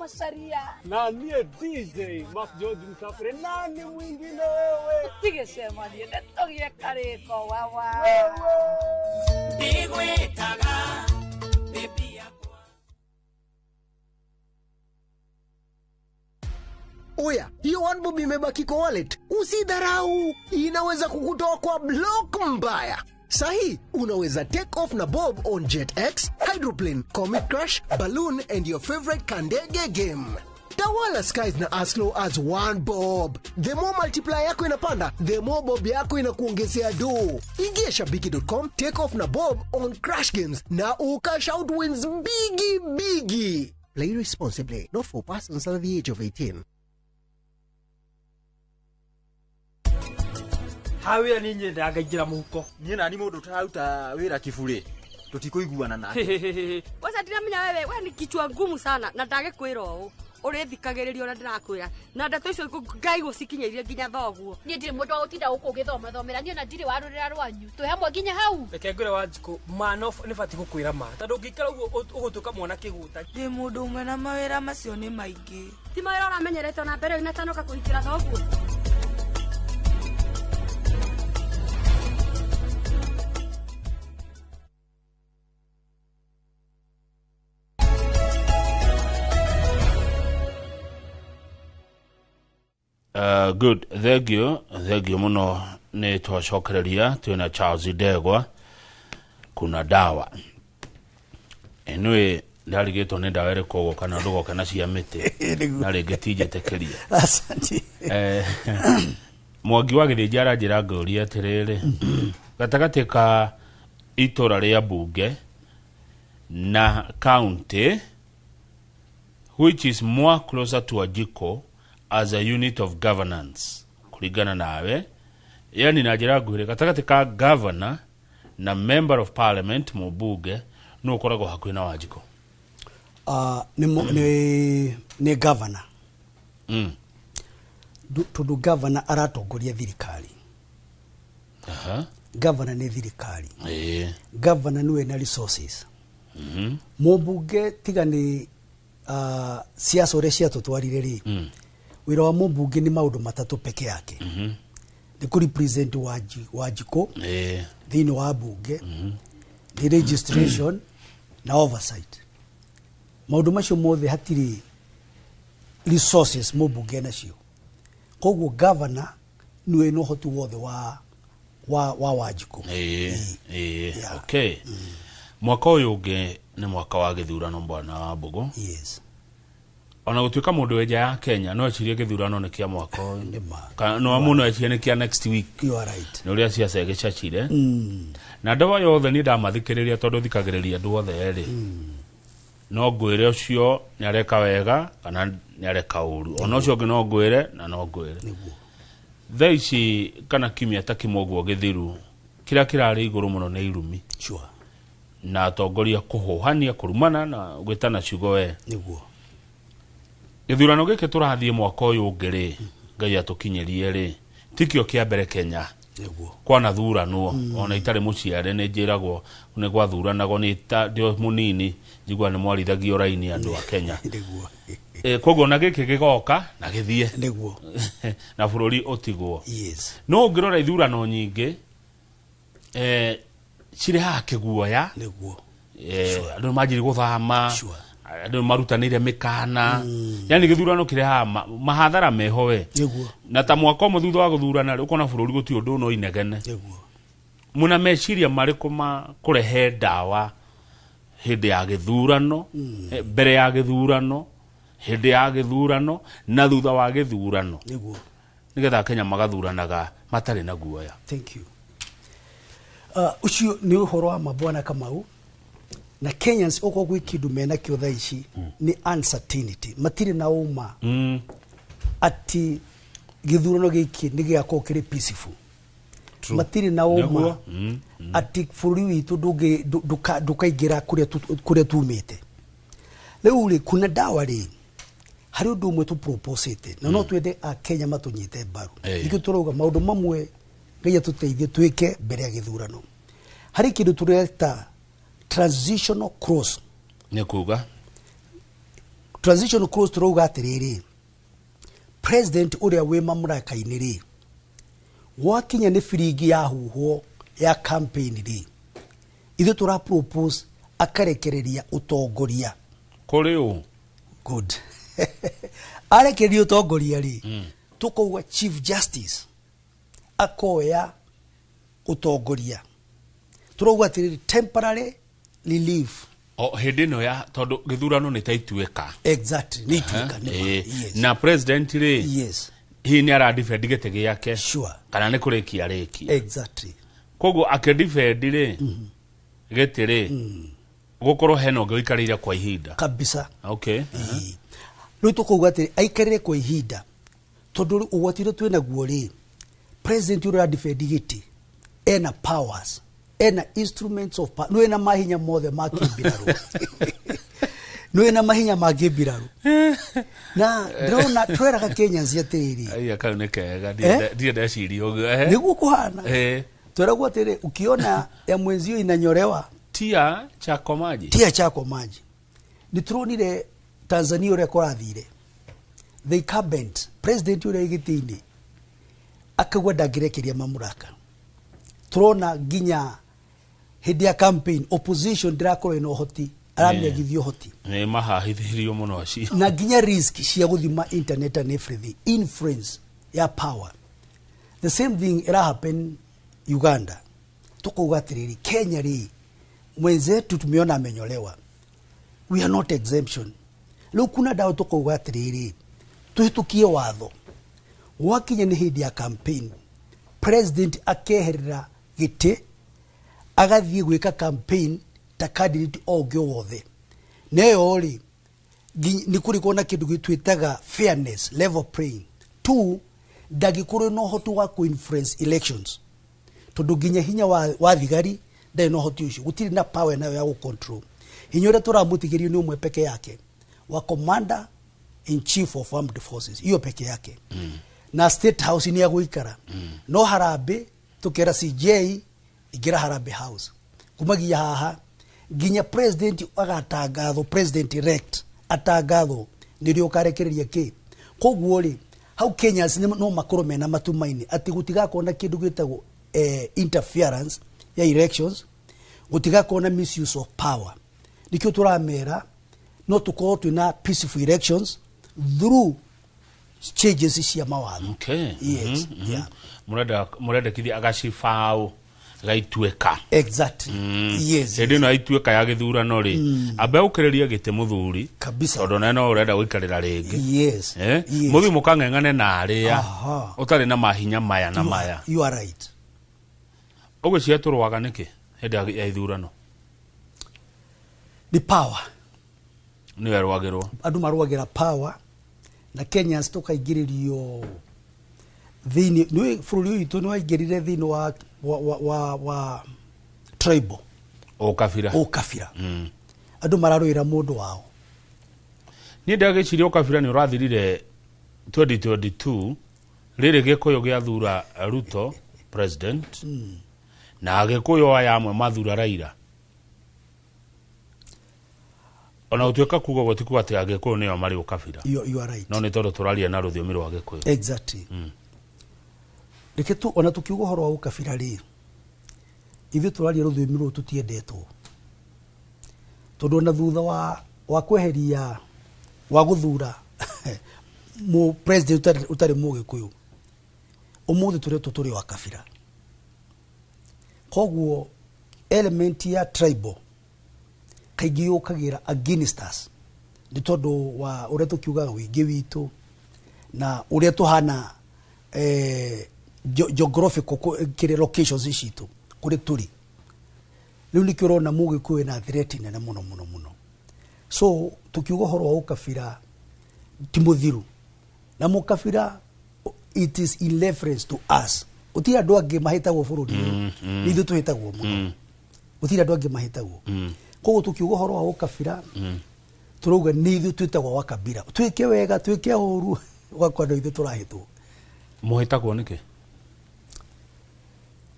Macharia. Na niĩ DJ Mark George Msafiri, nani mwingine wewe? Tigĩcemanie, nĩtũgĩe karĩko wawa. Ndigwĩtaga baby yakwa. Oya, hiyo one bob imebaki kwa wallet. Usidharau, inaweza kukutoa kwa block mbaya. Sahi, unaweza take off na bob on JetX, Hydroplane, Comet Crash, Balloon and your favorite Kandege game. Tawala skies na as low as one bob. The more multiplier yako inapanda, the more bob yako inakuongezea do. Ingia shabiki.com, take off na bob on crash games na ukash out wins bigi bigi. Play responsibly, not for persons under the age of 18. Ha wĩra nĩ nyendaga ngaingĩra mũhuko. Niĩ nani mũndũ ũtararuta wĩra kiburi tũtikũiguana nake. Kwanza ndiramenya wewe, we ni kichwa ngumu sana na ndagĩkwĩra ũũ ũrĩthikagĩrĩria ũrĩa ndĩrakwĩra na ndeto icio Ngai gũcikinyĩirie nginya thoguo. Niĩ ndirĩ mũndũ wa gũtinda gũkũ ũgĩthomathomera, niĩ ona ndirĩ wa rũrĩra rwanyu, twĩ hamwe nginya hau. Reke ngwĩre Wanjikũ, ma no nĩ batiĩ gũkwĩra ma tondũ ũngĩikara ũguo ũgũtuĩka mwana kĩgũta. Ndĩ mũndũ ũmwe na mawĩra macio nĩ maingĩ. Ti mawĩra ũramenyerete ona mbere ũinatanoka kũhikĩra thoguo. Good, thank you, thank you muno. Nĩ twacokereria twĩna Charles Ndegwa kuna dawa. Anyway, ndarigĩtwo nĩ ndawa ĩrĩkũ ũgũka na ndũgoke na cia mĩtĩ na rĩngĩ ti njĩtĩkĩria. Asante. Mwangi wa Gĩthĩnji aranjĩra ngũrie atĩrĩrĩ, gatagatĩ ka itũra rĩa mbunge na county, which is more closer to Wanjikũ as a unit of governance kũringana nawe? Yani na njĩra nguhĩ, gatagatĩ ka governor na member of parliament, mũmbunge, nũ ũkoragwo hakuhĩ na Wanjikũ? Nĩ governor. Tondũ governor aratongoria thirikari. Governor nĩ thirikari. Governor nĩwe na resources. Mũmbunge tiga nĩ siasa ũrĩa ciatũtwarire rĩ, wĩra wa mũmbunge nĩ maũndũ matatũ peke yake. Nĩ kũ represent Wanjikũ thĩinĩ wa mbunge, nĩ registration na oversight. Maũndũ macio mothe hatirĩ resources mũmbunge nacio. Koguo governor nĩwe na ũhoti wothe wa Wanjikũ. Ĩĩ, okay. Mwaka ũyũ ũngĩ nĩ mwaka wa gĩthurano, bwana wa Mbũgũ. Yes. Ona gũtuĩka mũndũ wĩ nja ya Kenya no ecirie gĩthurano nĩ kĩa mwaka ũyũ. Nĩ ma. Kana no mũno ecirie nĩ kĩa next week. You are right. Nĩ ũrĩa ciaca ĩgĩcacire. Na andũ aya othe niĩ ndamathikĩrĩria, tondũ thikagĩrĩria andũ othe rĩ, no ngwĩre ũcio nĩ areka wega kana nĩ areka ũru, ona ũcio ũngĩ no ngwĩre na no ngwĩre. Nĩguo. Thaa ici kana kiumia ta kĩmwe ũguo gĩthiru, kĩrĩa kĩrarĩ igũrũ mũno nĩ irumi. Na atongoria kũhũhania, kũrumana na gwĩtana ciugo we. Nĩguo. Gĩthurano gĩkĩ tũrathiĩ mwaka ũyũ ũngĩ rĩ, Ngai atũkinyĩrie rĩ, tikĩo kĩa mbere Kenya. Nĩguo. Kwanathuranwo ona itarĩ mũciare nĩ njĩragwo nĩ gwathuranagwo nĩ ta ndĩ mũnini, njigua nĩ mwarithagio raini andũ a Kenya. Nĩguo. Koguo na gĩkĩ gĩgoka na gĩthiĩ. Nĩguo. Na bũrũri ũtigwo. Yes. No ũngĩrora ithurano nyingĩ cirehaga kĩguoya. Nĩguo. Andũ nĩ manjirie gũthama, andũ nĩ marutanĩire mĩkana, yani gĩthurano kĩrehaga mahathara meho we. Nĩguo. Na ta mwaka ũmwe thutha wa gũthurana rĩ, ũkona bũrũri gũtirĩ ũndũ no inegene. Nĩguo. Mũna meciria marĩkũ ma kũrehe ndawa hĩndĩ ya gĩthurano, mbere ya gĩthurano, hĩndĩ ya gĩthurano na thutha wa gĩthurano? Nĩguo. Nĩgetha Kenya magathuranaga matarĩ na guoya. Thank you. Ũcio nĩ ũhoro wa ma, bwana Kamau, na Kenyans okorwo gwĩ kĩndũ menakĩo thaa ici nĩ uncertainty, matirĩ na ũma atĩ gĩthurano gĩkĩ nĩ gĩgakorwo kĩrĩ peaceful. Matirĩ na ũma Nĩguo. Atĩ bũrũri witũ ndũkaingĩra kũrĩa tumĩte. Rĩu rĩ, kuna dawa rĩ, harĩ ũndũ ũmwe tũproposĩte na no twende akenya matũnyite mbaru. Nĩkĩo tũrauga maũndũ mamwe Ngai atũteithie twĩke mbere ya gĩthurano. Harĩ kĩndũ tũreta transitional clause. Nĩ kuga? Transition clause tũrauga atĩrĩrĩ, president ũrĩa wĩ mamlaka-inĩ rĩ, gwakinya nĩ biringi yahuhwo ya campaign rĩ, ithuĩ tũra propose akarekereria ũtongoria kũrĩ ũ. Good. Arekereria ũtongoria rĩ, tũkauga Chief Justice akoya ũtongoria. Tũrauga atĩrĩrĩ, temporary relief. O hĩndĩ ĩno ya tondũ gĩthurano nĩ ta ituĩka. Exactly, nĩ ituĩka nĩ ma. Na president rĩ, hihi nĩ aradefend gĩtĩ gĩake kana nĩ kũrĩkia rĩkia? Koguo akĩdefend rĩ gĩtĩ rĩ, gũkorwo hena ũngĩ ũikarĩire kwa ihinda. Kabisa. Rĩu tũkauga atĩrĩ, aikarĩre kwa ihinda, tondũ rĩu ũgwati ũrĩa twĩnaguo rĩ, president ũrĩa ũradefend gĩtĩ ena powers, ena instruments of power, nĩ wĩna mahinya mothe ma kĩmbirarũ, nĩ wĩna mahinya ma kĩmbirarũ. Na ndĩrona tweraga Kenyans atĩrĩrĩ, Aya kau nĩ kega. Eh? Ndirĩ ndeciria ũguo. Ehe. Nĩguo kũhana. Tweragwo atĩrĩ, ukiona ya mwenzio inanyorewa, tia chako maji. Tia chako maji. Nĩ tũronire Tanzania ũrĩa kũrathire. The incumbent president ũrĩa gĩtĩ-inĩ akauga ndangĩrekeria mamlaka. Tũrona nginya hĩndĩ ya campaign opposition ndĩrakorwo ĩna ũhoti, aramĩagithia ũhoti. Nĩ mahahithĩirio mũno acio. Na nginya risk cia gũthima internet and everything, influence ya power. The same thing ĩra happen Uganda. Tukauga atĩrĩrĩ, Kenya rĩ, mwenzetu tumeona amenyolewa, we are not exemption. Rĩu kuna dawa tukauga atĩrĩrĩ, tuhĩtũkie watho, gwakinya nĩ hĩndĩ ya campaign, president akeherera gĩtĩ agathiĩ gwĩka campaign ta candidate o ũngĩ o wothe. Neyo rĩ, nĩ kũrĩ na kĩndũ gĩtwĩtaga fairness, level playing. Two, ndangĩkorwo na ũhoti wa kũ-influence elections, tondũ nginya hinya wa thigari ndarĩ na ũhoti ũcio, gũtirĩ na power nayo ya gũ-control. Hinya ũrĩa tũramũtigĩrio nĩ ũmwe peke yake, wa commander in chief of armed forces, hiyo peke yake. Na State House nĩ ya gũikara. No harambĩ tũkera CJ ingĩra Harambee House, kumagia haha nginya president agatangathwo, president elect atangathwo, nĩrĩo ũkarekereria kĩ. Koguo rĩ, hau Kenyans no makorwo mena matumaini atĩ gũtigakorwo na kĩndũ gĩtagwo interference ya elections, gũtigakorwo na misuse of power. Nĩkĩo tũramera no tũkorwo twĩna peaceful elections through changes cia mawatho. Yes. Mũrendekithia agacibao gaituĩka. Exactly. Yes. Hĩndĩ ĩno ya ituĩka ya gĩthurano rĩ, ambe ũkĩrĩrie gĩtĩ mũthuri kabisa, tondũ nawe no ũrenda gũikarĩra rĩngĩ. Yes. Yes. Mũthiĩ mũkang'eng'ane na arĩa ũtarĩ na mahinya maya na maya. You are right. Ũgwĩciria tũrũaga nĩkĩ hĩndĩ ya ithurano? The power. Nĩwe rũagĩrwo. Andũ marũagĩra power, na Kenyans tũkaingĩrĩrio thĩinĩ, nĩ bũrũri ũyũ witũ nĩ waingĩrire thĩinĩ wa tribal. Ũkabira. Ũkabira. Andũ mararũĩra mũndũ wao. Niĩ ndagĩciria ũkabira nĩ ũrathirire 2022 rĩrĩ Gĩkũyũ gĩathura Ruto president, na Agĩkũyũ aya amwe mathura Raila. Ona gũtuĩka kuga ũguo ti kuga atĩ Agĩkũyũ nĩo marĩ ũkabira. You are right. No nĩ tondũ tũraria na rũthiomi rwa Gĩkũyũ. Exactly. Reke tu ona tukiuga ũhoro wa ũkabira rĩ, ithuĩ tũraria rũthiomi rũrũ tũtiendetwo, tondũ ona thutha wa kweheria wa gũthura mu president ũtarĩ mũgĩkũyũ, ũmũthĩ tũretwo tũrĩ wa kabira. Koguo element ya tribal kaingĩ yũkagĩra against us, nĩ tondũ wa ũrĩa tũkiugaga ũingĩ witũ na ũrĩa tũhana, geographical kĩrĩa locations citũ kũrĩ tũrĩ. Rĩu nĩkĩo ũrona mũgĩkũyũ ena threat nene mũno mũno mũno. So tukiuga ũhoro wa ũkabira ti mũthiru, na mũkabira it is in reference to us. Gũtirĩ andũ angĩ mahĩtagwo bũrũri ũyũ, nĩ ithuĩ tũhĩtagwo mũno. Gũtirĩ andũ angĩ mahĩtagwo. Koguo tukiuga ũhoro wa ũkabira, tũrauga nĩ ithuĩ twĩtagwo wa kabira, twĩke wega twĩke ũru, ũgakora no ithuĩ tũrahĩtwo. Mũhĩtagwo nĩkĩ?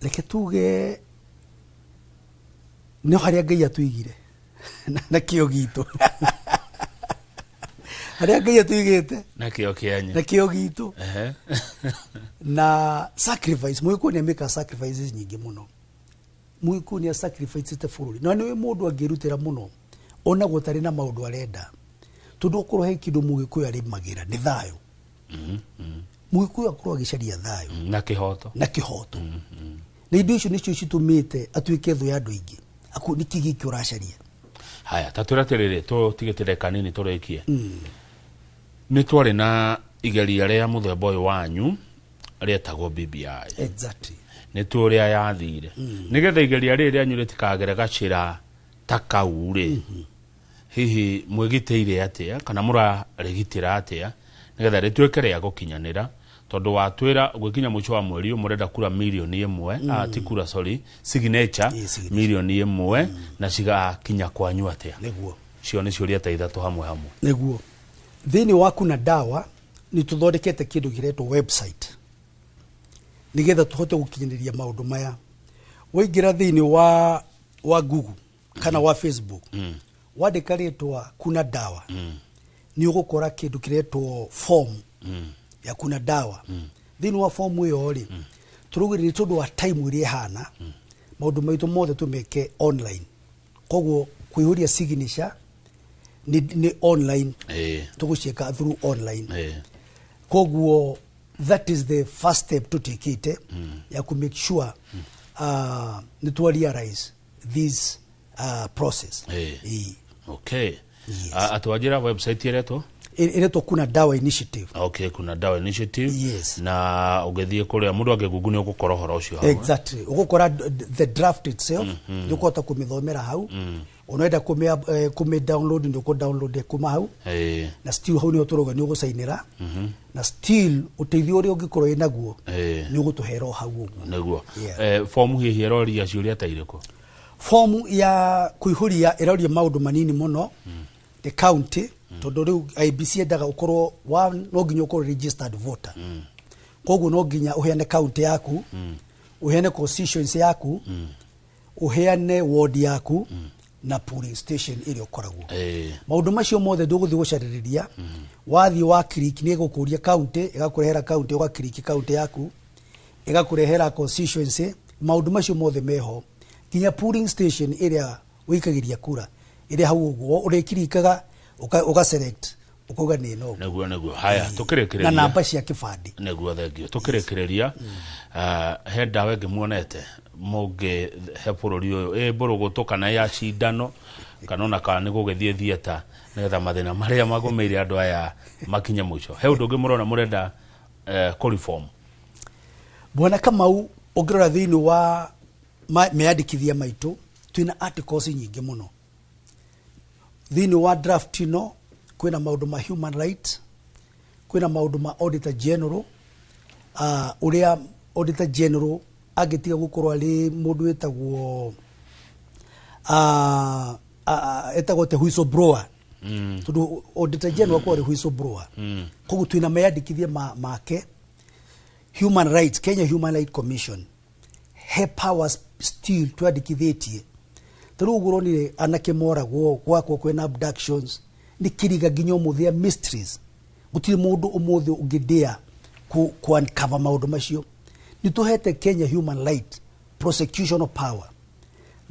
Reke tuge nĩ harĩa Ngai atũigire na kĩo gitũ. Harĩa Ngai atũigĩte na kĩo kĩanyu na kĩo gitũ Ehe. Na sacrifice, Mũgĩkũyũ nĩ amĩkaga sacrifices nyingĩ mũno. Mũgĩkũyũ nĩ asacrificete bũrũri, na nĩ mũndũ angĩrutĩra mũno ona gũtarĩ na maũndũ arenda, tondũ okorwo he kĩndũ Mũgĩkũyũ arĩmagĩra nĩ thayũ. Mũgĩkũyũ akorwo agĩcaria thayũ na kĩhoto. Na kĩhoto. Na indo icio nĩcio citũmĩte atuĩke thũ ya andũ aingĩ. Aku nĩkĩ gĩkĩ ũracaria? Haya, ta twĩra atĩrĩrĩ, tũtigĩte kanini tũrĩkie. Nĩ twarĩ na igeria rĩa mũthemba ũyũ wanyu rĩetagwo BBI. Nĩ tũ ũrĩa yathire. Nĩgetha igeria rĩrĩ rĩanyu rĩtikagere gacĩra ta kau rĩ, hihi mwĩgitĩire atĩa kana mũrarĩgitĩra atĩa nĩgetha rĩtuĩke rĩa gũkinyanĩra? Tondũ watwĩra gwĩkinya mũico wa mweri ũyũ mũrenda kura 1 million, ti kura, sorry, signature. Signature. 1 million, na cigakinya kwanyu atĩa? Nĩguo. Cio nĩ ciũria ta ithatũ hamwe hamwe. Nĩguo, thĩinĩ wa Kuna Dawa nĩ tũthondekete kĩndũ kĩretwo website nĩgetha tũhote gũkinyanĩria maũndũ maya. Waingĩra thĩinĩ wa Google kana wa Facebook, wandĩka rĩtwa Kuna Dawa, nĩ ũgũkora kĩndũ kĩretwo form ya Kuna Dawa. Thĩinĩ wa form ĩyo rĩ, tũraugire nĩ tondũ wa time ĩrĩa ĩhana, maũndũ maitũ mothe tũmeke online. Koguo kũihũria signature nĩ online, tũgũciĩka through online. Koguo that is the first step tũtĩkĩte ya ku make sure nĩ twa realize this process. Ĩĩ. Okay. Atĩ wanjĩra website ĩretwo? Ĩretwo Kuna Dawa Initiative. Okay, Kuna Dawa Initiative. Yes. Na ũgĩthiĩ kũrĩa mũndũ angĩgungu nĩ ũgũkora ũhoro ũcio hau, eh? Exactly, ũgũkora the draft itself, nĩ ũkũhota kũmĩthomera hau. Unaenda kũmĩ download, nĩ ũkũ download kuma hau. Na still hau nĩho tũrauga nĩ ũgũcainĩra, na still ũteithio ũrĩa ũngĩkorwo wĩ naguo nĩ ũgũtũhera o hau ũguo. Nĩguo. Yeah. Fomu hihi ĩroria ciũria ta irĩkũ? Fomu ya kũihũria ĩroria maũndũ manini mũno. The county, tondũ rĩu IEBC yendaga ũkorwo one, no nginya ũkorwo registered voter. Koguo no nginya ũheane county yaku, ũheane constituency yaku, ũheane ward yaku na polling station ĩrĩa ũkoragwo. Maũndũ macio mothe ndũgũthiĩ gũcarĩrĩria. Wathiĩ wa click, nĩ ĩgũkũria county, ĩgakũrehera county, ũgakiriki county yaku, ĩgakũrehera constituency. Maũndũ macio mothe meho, nginya polling station ĩrĩa wĩikagĩria kura ĩrĩa hau ũguo ũrĩkirikaga, ũga select, ũkauga nĩ ĩno. Nĩguo. Haya, Na tũkĩrĩkĩrĩria. Namba cia kĩbandĩ. Nĩguo, thengio. Tũkĩrĩkĩrĩria, he ndawa ĩngĩ muonete mũngĩhe bũrũri ũyũ, ĩ mbũrũgũtũ kana ya cindano, kana ona kana nĩ gũgĩthiĩ thieta, nĩgetha mathĩna marĩa magũmĩire andũ aya makinye mũico? He ũndũ ũngĩ mũrona mũrenda kũ reform? Bwana Kamau, ũngĩrora thĩinĩ wa meyandĩkithia maitũ, twĩna articles nyingĩ mũno thĩinĩ wa draft ĩno. Kwĩna maũndũ ma human rights, kwĩna maũndũ ma auditor general, ũrĩa auditor general angĩtiga gũkorwo arĩ mũndũ wĩtagwo etagwo te whistleblower, tondũ auditor general akorwo arĩ whistleblower. Koguo twĩna meyandĩkithia make. Human rights, Kenya Human Rights Commission, he powers still twandĩkithĩtie. Ta rĩu ũguo ũronire anake moragwo gwakwo, kwĩna abductions, nĩ kĩriga nginya ũmũthĩ ya mysteries. Gũtirĩ mũndũ ũmũthĩ ũngĩndĩa ku uncover maũndũ macio. Nĩ tũhete Kenya Human Right prosecutional power.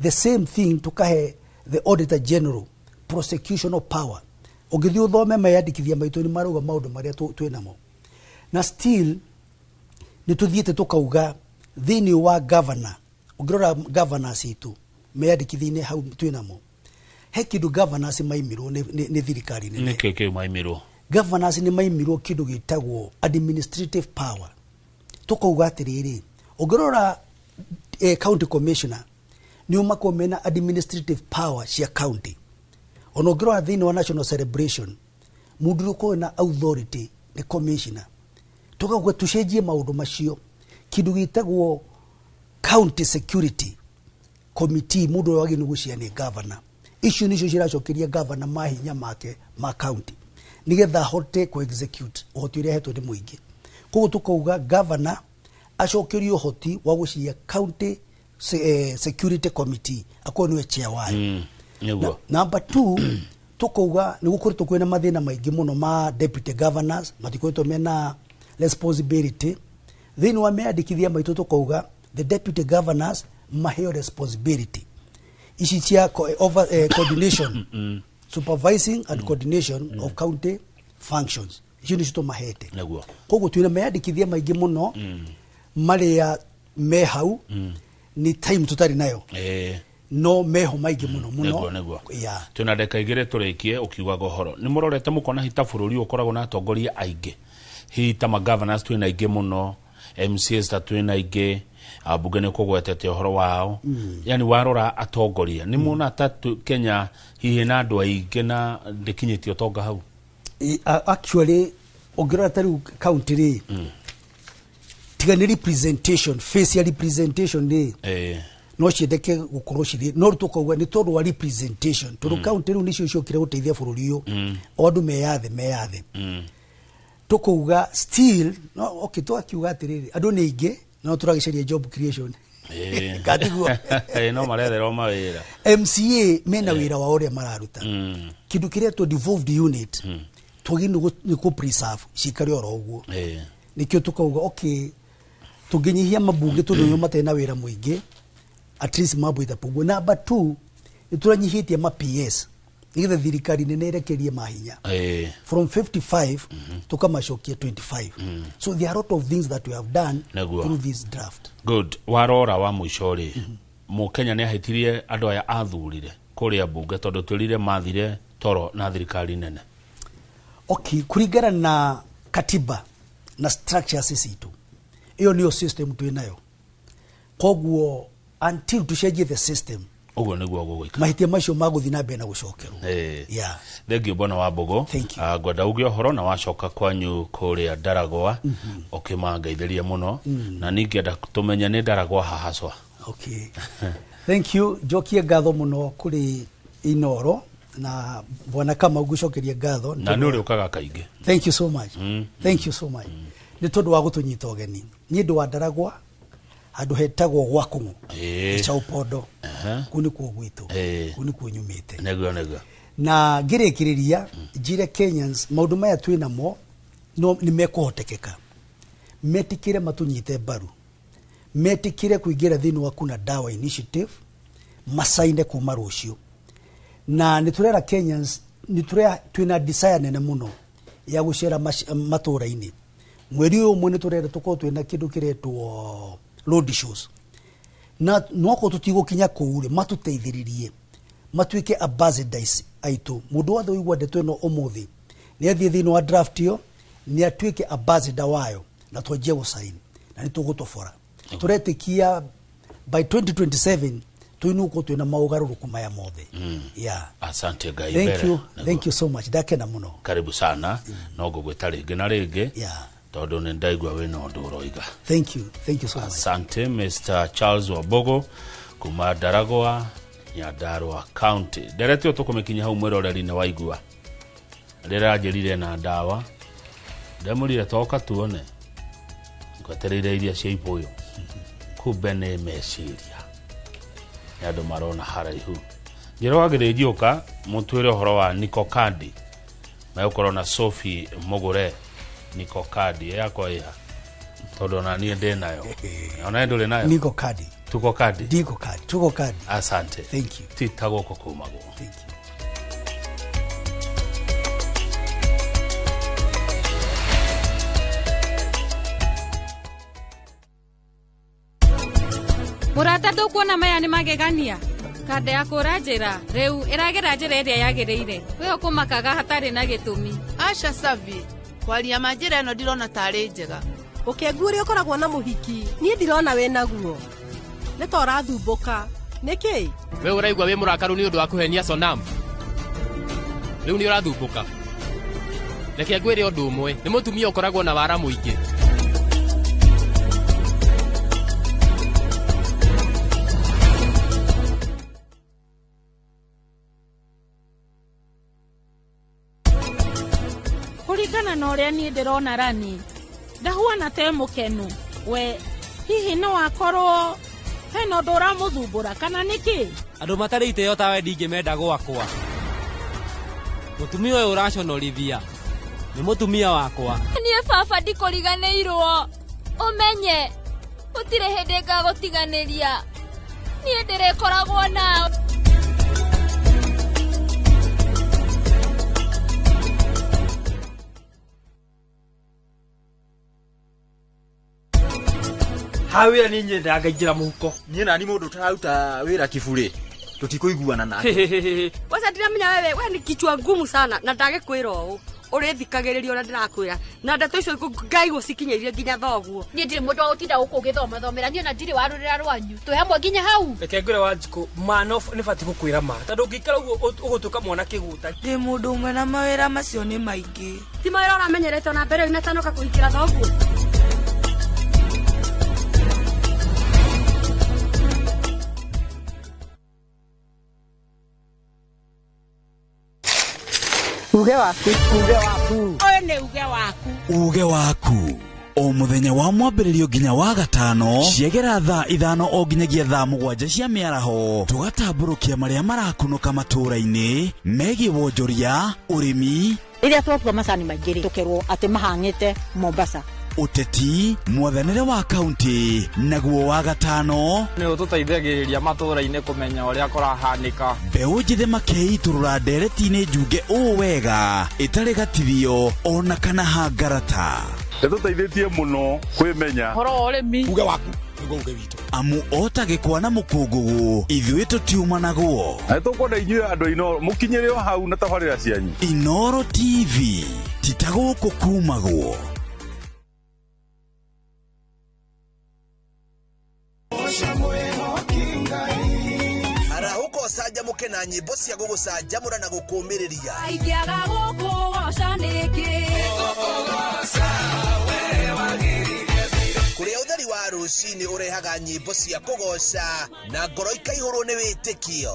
The same thing tukahe the auditor general prosecutional power. Ũngĩthiĩ ũthome meyandĩkithia maitũ, nĩ marauga maũndũ marĩa twĩnamo. Na still nĩ tũthiĩte tũkauga thĩinĩ wa governor, ũngĩrora governors itũ meyandĩkithia-inĩ hau twĩnamo, he kĩndũ governors maimirwo nĩ thirikari nene. Nĩ kĩ kĩu maimirwo? Governors nĩ maimirwo kĩndũ gĩtagwo administrative power. Tũkauga atĩrĩrĩ, ũngĩrora county commissioner nĩ makorwo mena administrative power cia county. Ona ũngĩrora thĩinĩ wa national celebration, mũndũ ũrĩa ũkoragwo na authority nĩ commissioner. Tũkauga tũcenjie maũndũ macio. Kĩndũ gĩtagwo county security committee, mũndũ ũrĩa wagĩrĩirwo nĩ gũcia nĩ governor. Icio nĩcio ciracokeria governor mahinya make ma county, nĩgetha ahote ku execute ũhoti ũrĩa ahetwo nĩ mũingĩ. Koguo tũkauga governor acokerio ũhoti wa gũcia county security committee, akorwo nĩwe chair wayo. Nĩguo. Number two, Tukauga nĩ gũkoretwo kwĩna mathĩna maingĩ mũno ma deputy governors, matikoretwo mena responsibility. Thĩinĩ wa meyandĩkithia maitũ tukauga the deputy governors maheo responsibility ici cia coordination, supervising and coordination of county functions. Icio nĩcio tũmahete. Koguo twĩna meyandĩkithia maingĩ mũno marĩa me hau. Nĩ time tũtarĩ nayo, no meho maingĩ mũno mũno. Nĩguo, nĩguo. Yeah. Twĩna ndagĩka 2 tũrĩkie ũkiugaga ũhoro. Nĩ mũrorete mũkona hita bũrũri ũyũ ũkoragwo na atongoria aingĩ, hihi ta magovernors twĩna aingĩ mũno, MCAs ta twĩna aingĩ, ambunge nĩ ũkũgwetete ũhoro wao. Yani warora atongoria nĩ muona ta Kenya hihi na andũ aingĩ na ndĩkinyĩtie ũtonga hau? Actually ũngĩrora ta rĩu county rĩ, tiga nĩ representation, face ya representation rĩ, no ciendeke gũkorwo cirĩ no rĩu tũkauga nĩ tondũ wa representation, tondũ county rĩu nĩcio ciokire gũteithia bũrũri ũyũ, o andũ meyathe meyathe. Tũkauga still no okay, tũgakiuga atĩrĩrĩ, andũ nĩ aingĩ no tũragĩcaria job creation. Katiguo? No maretherwo mawĩra. MCA mena wĩra wao ũrĩa mararuta. Kĩndũ kĩrĩa to devolved unit twagĩrĩirwo nĩ kũ preserve cikare oro ũguo. Nĩkĩo tũkauga okay, tũngĩnyihia mabunge tondũ nĩo matarĩ na wĩra mũingĩ, at least mambo itapungua. Number two, nĩ tũranyihĩtie ma PS nĩgetha thirikari nene ĩrekerie mahinya from 55 tukamacokia 25. So there are a lot of things that we have done through this draft. Good. Warora wa mũico rĩ, mũkenya nĩ ahĩtirie andũ aya athurire kũrĩa mbunge, tondũ twĩrire mathire toro na thirikari nene? Okay, kuringana na katiba na structures citũ, ĩyo nĩyo system twĩ nayo. Koguo until tucenjie the system, ũguo nĩguo gũgũikara. Mahĩtia macio magũthiĩ na mbere na gũcokerwo. Yeah. Thengiũ, bwana wa Mbũgũ. Ngwenda uge ũhoro na wacoka kwanyu kũrĩa Ndaragwa ũkĩmangeithĩrie mũno, na ningĩenda tũmenye nĩ Ndaragwa hahacwa. Okay, thank you. Njokie ngatho mũno kũrĩ Inoro na bwana Kamau, ngũcokeria ngatho. Na nĩ ũrĩũkaga kaingĩ. Thank you so much. Thank you so much nĩ tondũ wa gũtũnyita ũgeni. Niĩ ndĩ wa Ndaragwa, handũ hetagwo gwa Kũng'ũ, Chaupondo. Kũu nĩkuo gwitũ, kũu nĩkuo nyumĩte. Nĩguo, nĩguo. Na ngĩrĩkĩrĩria njire Kenyans, maũndũ maya twĩ namo no nĩ mekũhotekeka. Metĩkĩre matũnyite mbaru, metĩkĩre kũingĩra thĩinĩ wa Kuna Dawa Initiative, macaine kuma rũciũ. Na nĩ tũrera Kenyans nĩ tũrera twĩna desire nene mũno ya gũcera matũũra-inĩ. Mweri ũyũ ũmwe nĩ tũrenda tũkorwo twĩna kĩndũ kĩretwo road shows, na nokorwo tũtigũkinya kũu rĩ, matũteithĩrĩrie matuĩke ambassadors aitũ. Mũndũ wothe ũigua ndeto ĩno ũmũthĩ nĩ athiĩ thĩinĩ wa draft ĩyo, nĩ atuĩke ambassador wayo na twanjie gũcain na nĩ tũgũtobora. Tũretĩkia by 2027 tũinũkwo twĩna maũgarũrũku maya mothe. Yeah. Asante Ngai. Thank mbere. you. Thank you so much, ndakena mũno. Karibu sana, no ngũgwĩta rĩngĩ na rĩngĩ tondũ nĩ ndaigua wĩna ũndũ ũroiga. Thank you, thank you so much. Asante, Mr Charles Wambogo kuma Ndaragwa, Nyandarua County. Ndereti ĩyo tũkũmĩkinya hau. Mwĩroreri, nĩ waigua rĩranjĩrire na ndawa, ndemũrire toka tuone, ngwetereire iria cia ibũyũ, kumbe nĩ meciria nĩ andũ marona haraihu. Njĩra wa gĩthĩnjiũka mũtwĩre ũhoro wa Niko Kandi, megũkorwo na Sophie Mũgũre. Niko Kandi yakwa ĩha, tondũ ona niĩ ndĩ nayo, ona ndũrĩ nayo. Niko Kadi. Tuko Kadi. Niko Kadi, tuko Kadi. Asante. Thank you. Tita gũkũ kumagwo. Thank you. Mũrata, ndũkuona maya nĩ magegania? Kanda ya kũra njĩra rĩu ĩragĩra njĩra ĩrĩa yagĩrĩire. We ũkũmakaga hatarĩ na gĩtũmi. Aca Savi, kwaria ma njĩra ĩno ndirona tarĩ njega. Ũkengu ũrĩa ũkoragwo na mũhiki, niĩ ndirona wĩ naguo, nĩ ta ũrathumbũka nĩkĩ? We ũraigua wĩ mũrakaru nĩ ũndũ wa kũhenia Sonam, rĩu nĩ ũrathumbũka. Reke ngwĩre ũndũ ũmwe, nĩ mũtumia ũkoragwo na wara mũingĩ. Kũringana na ũrĩa niĩ ndĩrona, rani ndahuana te mũkenu. We hihi no akorwo hena ũndũ ũramũthumbũra kana nĩkĩ? Andũ matarĩ itĩo tawe ndingĩmenda gwakwa. Mũtumia ũyũ ũraconorithia nĩ mũtumia wakwa. Niĩ baba ndikũriganĩirwo. Ũmenye gũtirĩ hĩndĩ ngagũtiganĩria. Niĩ ndĩrĩkoragwo nawe. Ha wĩra nĩ nyendaga ngaingĩra mũhuko. Niĩ nani mũndũ ũtararuta wĩra kiburi tũtikũiguana nake. Kwanza ndiramenya wewe, we ni kichwa ngumu sana na ndagĩkwĩra ũũ ũrĩthikagĩrĩria ũrĩa ndĩrakwĩra na ndeto icio ngai gũcikinyĩirie nginya thoguo. Niĩ ndirĩ mũndũ wa gũtinda gũkũ ũgĩthomathomera, niĩ ona ndirĩ warũrĩra rwanyu. Twĩ hamwe nginya hau. Reke ngwĩre Wanjikũ, ma no nĩ batiĩ gũkwĩra ma tondũ ũngĩikara ũguo ũgũtuĩka mwana kĩgũta. Ndĩ mũndũ ũmwe na mawĩra macio nĩ maingĩ. Ti mawĩra ũramenyerete ona mbere inatanoka kũhikĩra thoguo. Uge waku, uge waku. Ũyũ nĩ uge waku. Uge waku. O mũthenya wa mwambĩrĩrio nginya wa gatano ciegera thaa 5 o nginyagia thaa 7 cia mĩaraho tũgatambũrũkia marĩa marakunũka matũũra-inĩ megiĩ wonjoria, ũrĩmi, rĩrĩa twatua macani maingĩ rĩ tũkerwo atĩ mahang'ĩte Mombasa, ũteti, mwathanĩre wa kaunti, naguo wa gatano nĩ ũtũteithagĩrĩria matũũra-inĩ kũmenya ũrĩa kũrahanĩka. Mbeũ njĩthĩ makeitũrũra ndereti-inĩ njunge ũũ wega ĩtarĩ gatithio ona kana hangarata. Ĩtũteithĩtie mũno kwĩmenya ũhoro wa ũrĩmi. Uge waku nĩguo uge witũ. Amu ota gĩkwa na mũkũngũgũ ithuĩ tũtiumanagwo. Na nĩtũkwenda inyuĩ andũ a Inooro mũkinyĩre o hau na tabarĩra cianyu. Inooro TV ti ta gũkũ kumagwo. Arahũka ũcanjamũke na nyĩmbo cia gũgũcanjamũra na gũkũũmĩrĩria. Ingĩaga gũkũgoca nĩkĩ? Kũrĩa ũtheri wa rũcinĩ ũrehaga nyĩmbo cia kũgoca na ngoro ikaihũrwo nĩ wĩtĩkio.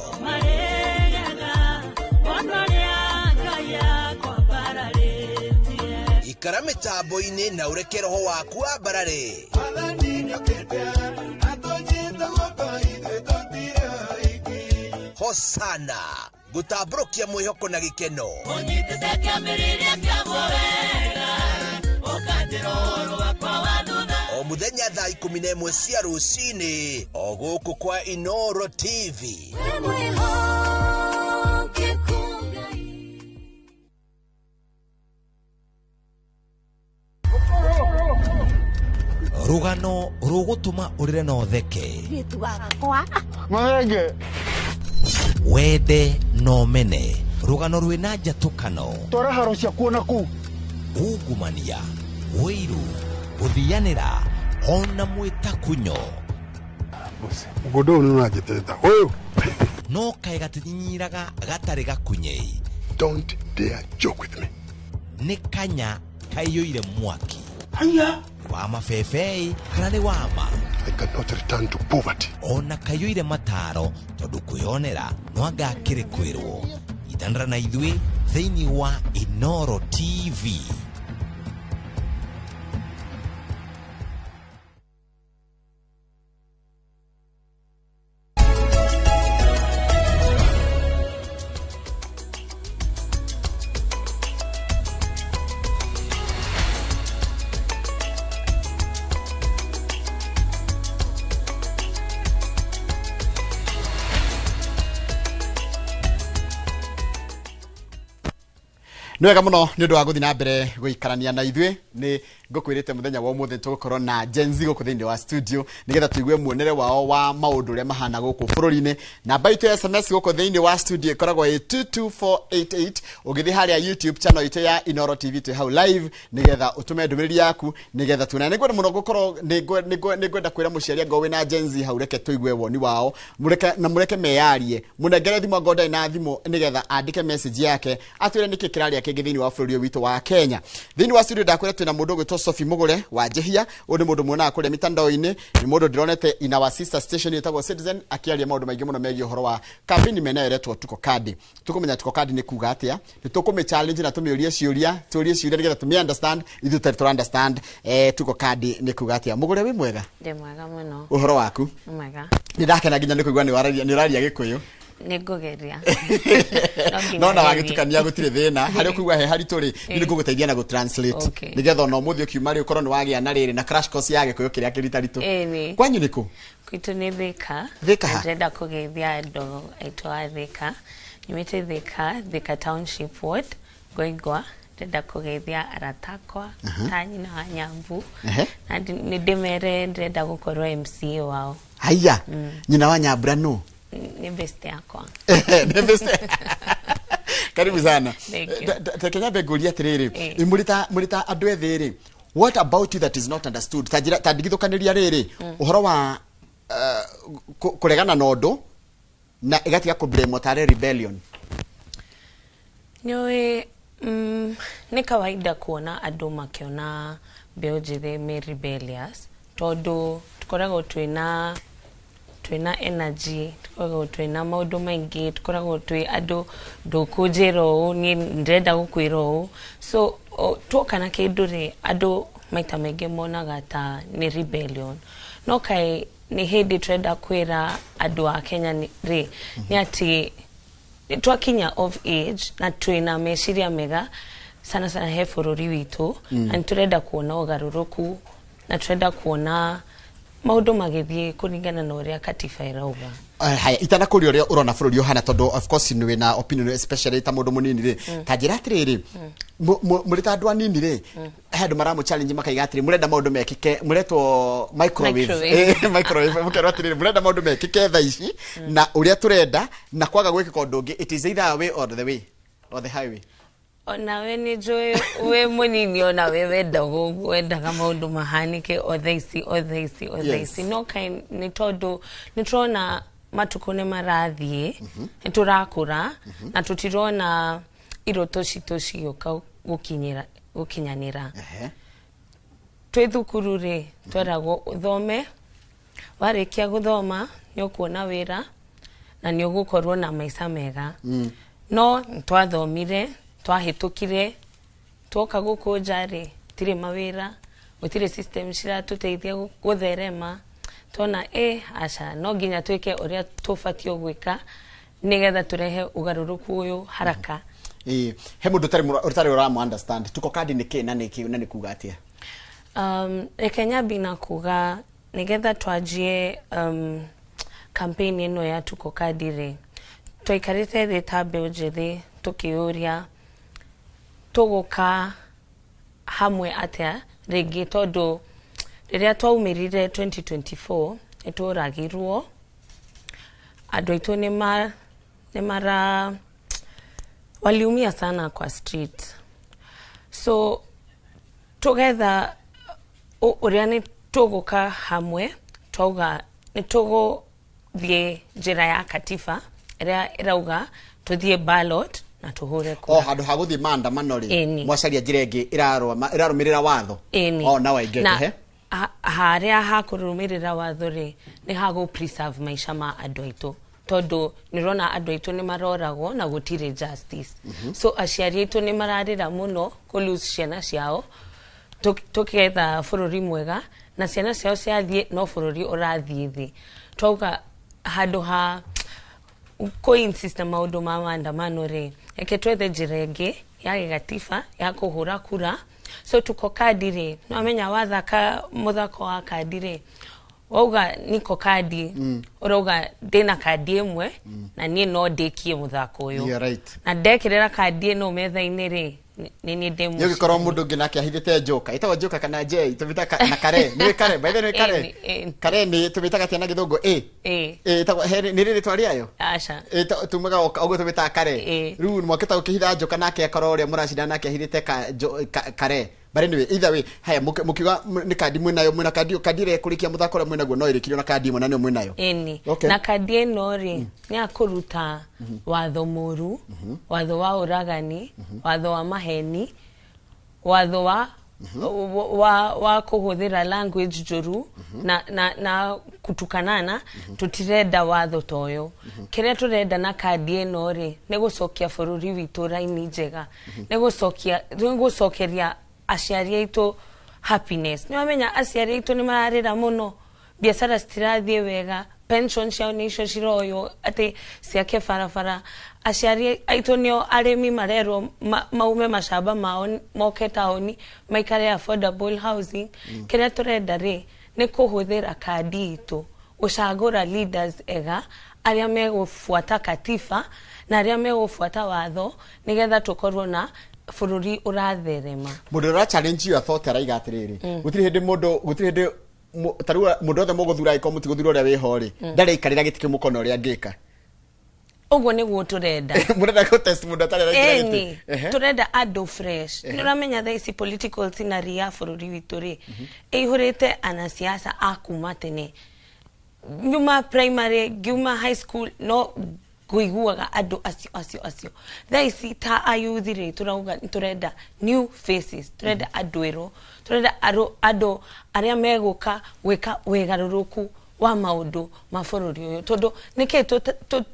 Ikara mĩtambo-inĩ na ũreke roho waku wambarare. Hosana gũtambũrũkia mwĩhoko na gĩkeno. O mũthenya thaa 11 cia rũcinĩ o gũkũ kwa Inooro TV. Rũgano rũgũtũma ũrĩre na ũtheke, wende na ũmene, rũgano rwĩna njatũkano, twara haro ciakuo na kũu, ungumania, ũiru, gũthianĩra ona mwĩtakunyo. Mũgũnda ũyũ nĩ ũranjĩtĩta ũyũ. No kaĩ gatinyinyiraga gatarĩ gakunyei. Don't dare joke with me. Nĩ kanya kaiyũire mwaki. Haya. Wa mabebei kana nĩ wama. I cannot return to poverty. Ona kaiyũire mataro tondũ kwĩyonera no anga akĩrĩ kwĩrwo. Itanĩra na ithuĩ thĩinĩ wa Inooro TV. Nĩ wega mũno nĩ ũndũ wa gũthiĩ na mbere gũikarania na ithuĩ. Nĩ ngũkwĩrĩte mũthenya wa ũmũthĩ tũgũkorwo na Gen Z gũkũ thĩinĩ wa studio nĩgetha tũigue muonere wao wa maũndũ ũrĩa mahana gũkũ bũrũri-inĩ. Namba itũ ya SMS gũkũ thĩinĩ wa studio ĩkoragwo ĩ 22488. Ũgĩthiĩ harĩa YouTube channel itũ ya Inooro TV twĩ hau live nĩgetha ũtũme ndũmĩrĩri yaku nĩgetha tuonane. Nĩngwenda mũno gũkorwo nĩngwenda kwĩra mũciari angorwo wĩna Gen Z hau, reke tũigue woni wao, mũreke na mũreke meyarie, mũnengere thimũ angorwo ndarĩ na thimũ nĩgetha andĩke message yake atwĩre nĩkĩ kĩraria kĩngĩ thĩinĩ wa bũrũri ũyũ witũ wa Kenya. Thĩinĩ wa studio ndakwĩra twĩna mũndũ ũgwĩtwo Sophie Mugure wa Njehia. Ũyũ nĩ mũndũ muonaga kũrĩa mitandao-inĩ, nĩ mũndũ ndĩronete in our sister station ĩtagwo Citizen akĩaria maũndũ maingĩ mũno megiĩ ũhoro wa campaign mena ĩretwo Tuko Kadi. Tũkũmenya Tuko Kadi nĩ kuga atĩa, nĩ tũkũmĩ challenge na tũmĩũrie ciũria, tũrie ciũria nĩgetha tũmĩ understand ithuĩ tũtarĩ tũra understand Tuko Kadi nĩ kuga atĩa. Mugure wĩ mwega? Ndĩ mwega mũno. Ũhoro waku? Mwega. Nĩ ndakena nginya nĩ kũigua nĩ ũraria Gĩkũyũ. Nĩ ngũgeria. No na wagĩtukania gũtirĩ thĩna harĩa ũkũigua he haritũ rĩ, nĩ ngũgũteithia na gũ-translate nĩgetha ona ũmũthĩ ũkiuma rĩ, ũkorwo nĩ wagĩa na rĩrĩ na crash course ya Gĩkũyũ kĩrĩa kĩritaritũ. Ĩni. Kwanyu nĩ kũ? Gwitũ nĩ Thika. Thika ha? Na ndĩrenda kũgeithia andũ aitũ a Thika. Nyumĩte Thika, Thika Township Ward, Ngoingwa. Ndĩrenda kũgeithia arata akwa ta nyina wa Nyambu. Na nĩ ndĩmere ndĩrenda gũkorwo MCA wao. Haiya, nyina wa Nyambura nũ? Nĩ best yakwa. Nĩ best. Karibu sana. Thank you. Reke nyambe ngũrie atĩrĩrĩ, mũrĩ ta andũ ethĩ rĩ, what about you that is not understood? Ta njĩra ta ndigithũkanĩria rĩrĩ, ũhoro wa kũregana na ũndũ na ĩgatiga kũblemwo tarĩ rebellion. Nĩũĩ, nĩ kawaida kuona andũ makĩona mbeũ njĩthĩ me rebellious, tondũ tũkoragwo twĩna energy, tũkoragwo twĩna maũndũ maingĩ, tũkoragwo twĩ andũ ndũkũnjĩra ũũ, niĩ ndĩrenda gũkwĩra ũũ. So tuoka na kĩndũ rĩ, andũ maita maingĩ monaga ta nĩ rebellion, no kaĩ nĩ hĩndĩ tũrenda kwĩra andũ a Kenya rĩ, nĩ atĩ twakinya of age na twĩna meciria mega sana sana he bũrũri witũ, na nĩ tũrenda kuona ũgarũrũku na tũrenda kuona maũndũ magĩthiĩ kũringana na ũrĩa katiba ĩrauga. Haya, itanakũria ũrĩa ũrona bũrũri ũhana, tondũ of course nĩ wĩna opinion, especially ta mũndũ mũnini rĩ, ta njĩra atĩrĩrĩ, mũrĩ ta andũ anini rĩ, he andũ maramũ challenge makaiga atĩrĩ, mũrenda maũndũ mekĩke, mũretwo microwave. Microwave. Microwave, mũkerwo atĩrĩrĩ, mũrenda maũndũ mekĩke thaa ici na ũrĩa tũrenda, na kwaga gwĩkĩka ũndũ ũngĩ, it is either a way or the way or the highway. Onawe nĩ njũĩ wĩ mũnini, onawe wendaga ũguo, wendaga maũndũ mahanĩke o thaa ici, o thaa ici, o thaa ici, no kaĩ nĩ tondũ nĩ tũrona matukũ nĩ marathiĩ, nĩ tũrakũra na tũtirona iroto citũ cigĩũka gũkinyanĩra. Twĩ thukuru rĩ, tweragwo ũthome, warĩkia gũthoma nĩ ũkuona wĩra na nĩ ũgũkorwo na maica mega. No twathomire, twahĩtũkire, tuoka gũkũ nja rĩ, tirĩ mawĩra, gũtirĩ system ciratũteithia gũtherema. Tuona aca, no nginya twĩke ũrĩa tũbatiĩ gwĩka nĩgetha tũrehe ũgarũrũku ũyũ haraka. Ĩĩ, he mũndũ ũtarĩ ũramũ understand tuko kandi nĩ kĩ na nĩ kĩ na nĩ kuga atĩa? Reke nyambi na kuga nĩgetha twanjie campaign ĩno ya tuko kandi rĩ, twaikarĩte thĩ ta mbeũ njĩthĩ tũkĩũria tũgũka hamwe atĩa rĩngĩ, tondũ rĩrĩa twaumĩrire 2024 nĩ tũragirwo, andũ aitũ nĩ mara waliumia sana kwa street, so together ũrĩa nĩ tũgũka hamwe, twauga nĩ tũgũthiĩ njĩra ya katiba ĩrĩa ĩrauga tũthiĩ ballot na tũhũre O kura. Handũ ha gũthiĩ maandamano rĩ, Ĩni. mwacaria njĩra ĩngĩ ĩrarũmĩrĩra watho. Ĩni. Oh, now I get. Na Ehe. Harĩa hakũrũmĩrĩra watho rĩ, nĩ hagũ preserve maica ma andũ aitũ, tondũ nĩ ũrona andũ aitũ nĩ maroragwo na gũtirĩ justice. So aciari aitũ nĩ mararĩra mũno kũ lose ciana ciao, tũketha bũrũri mwega na ciana ciao ciathiĩ, no bũrũri ũrathiĩ thĩ. Twauga handũ ha kũ insist na maũndũ ma maandamano rĩ, reke twethe njĩra ĩngĩ ya gĩgatiba ya kũhũra kura. So tuko kandi rĩ, nĩwamenya wathaka mũthako wa kandi rĩ, wauga niko kandi, ũrauga ndĩna kandi ĩmwe na niĩ no ndĩkie mũthako ũyũ. You're right. Na ndekĩrĩra kandi ĩno metha-inĩ rĩ, nĩ niĩ ndĩ Nĩ ũgĩkorwo mũndũ ũngĩ nake ahithĩte njoka ĩtagwo njoka kana njei, tũmĩtaga na kare, nĩ kare, by the way, nĩ kare. Ĩni, ĩni. Kare nĩ tũmĩtaga atĩa na Gĩthũngũ? Ĩ. Ĩ. Ĩ, ĩtagwo nĩ rĩ rĩtwa rĩayo? Aca. Ĩ, tumaga ũguo tũmĩtaga kare. Rĩu mwakĩta ũkĩhitha njoka nake akorwo ũrĩa mũracindana nake ahithĩte kare. But anyway, either way, haya, mũkiuga nĩ kandi mwĩnayo, mwĩna kandi, kandi ĩrĩa ĩkũrĩkia mũthako ũrĩa mwĩnaguo no ĩrĩkirio na kandi ĩmwe na nĩyo mwĩnayo. Ĩni. Okay. Na kandi ĩno rĩ, nĩ ya kũruta watho mũru, watho wa ũragani, watho wa maheni, watho wa kũhũthĩra language njũru na kutukanana. Tũtirenda watho ta ũyũ. Kĩrĩa tũrenda na kandi ĩno rĩ, nĩ gũcokia bũrũri witũ raini njega, nĩ gũcokeria aciari aitũ happiness. Nĩ wamenya aciari aitũ nĩ mararĩra mũno, biacara citirathiĩ wega, Pension ciao nĩ icio ciroywo atĩ ciake barabara. Aciari aitũ nĩo arĩmi marerwo maume macamba mao moke taũni maikare affordable housing. Kĩrĩa tũrenda rĩ nĩ kũhũthĩra kandi itũ gũcagũra leaders ega arĩa megũbuata katiba na arĩa megũbuata watho nĩgetha tũkorwo na bũrũri ũratherema. Mũndũ ũra challenge your thought araiga atĩrĩrĩ, gũtirĩ hĩndĩ mũndũ, gũtirĩ hĩndĩ ta rĩu mũndũ othe mũgũthura angĩkorwo mũtigũthura ũrĩa wĩho rĩ, ndarĩikarĩra gĩtĩ kĩu mũkona ũrĩa angĩka. Ũguo nĩguo tũrenda. Mũrenda gũ-test mũndũ atarĩ araingĩra gĩtĩ? Ĩni, tũrenda andũ fresh. Nĩ ũramenya thaa ici political scenery ya bũrũri witũ rĩ ĩihũrĩte anasiasa a kuma tene. Nyuma primary ngiuma high school no ngũiguaga andũ acio acio acio. Thaa ici ta ayuthi rĩ tũrauga nĩ tũrenda new faces, tũrenda andũ erũ, tũrenda andũ arĩa megũka gwĩka wĩgarũrũku wa maũndũ ma bũrũri ũyũ, tondũ nĩkĩ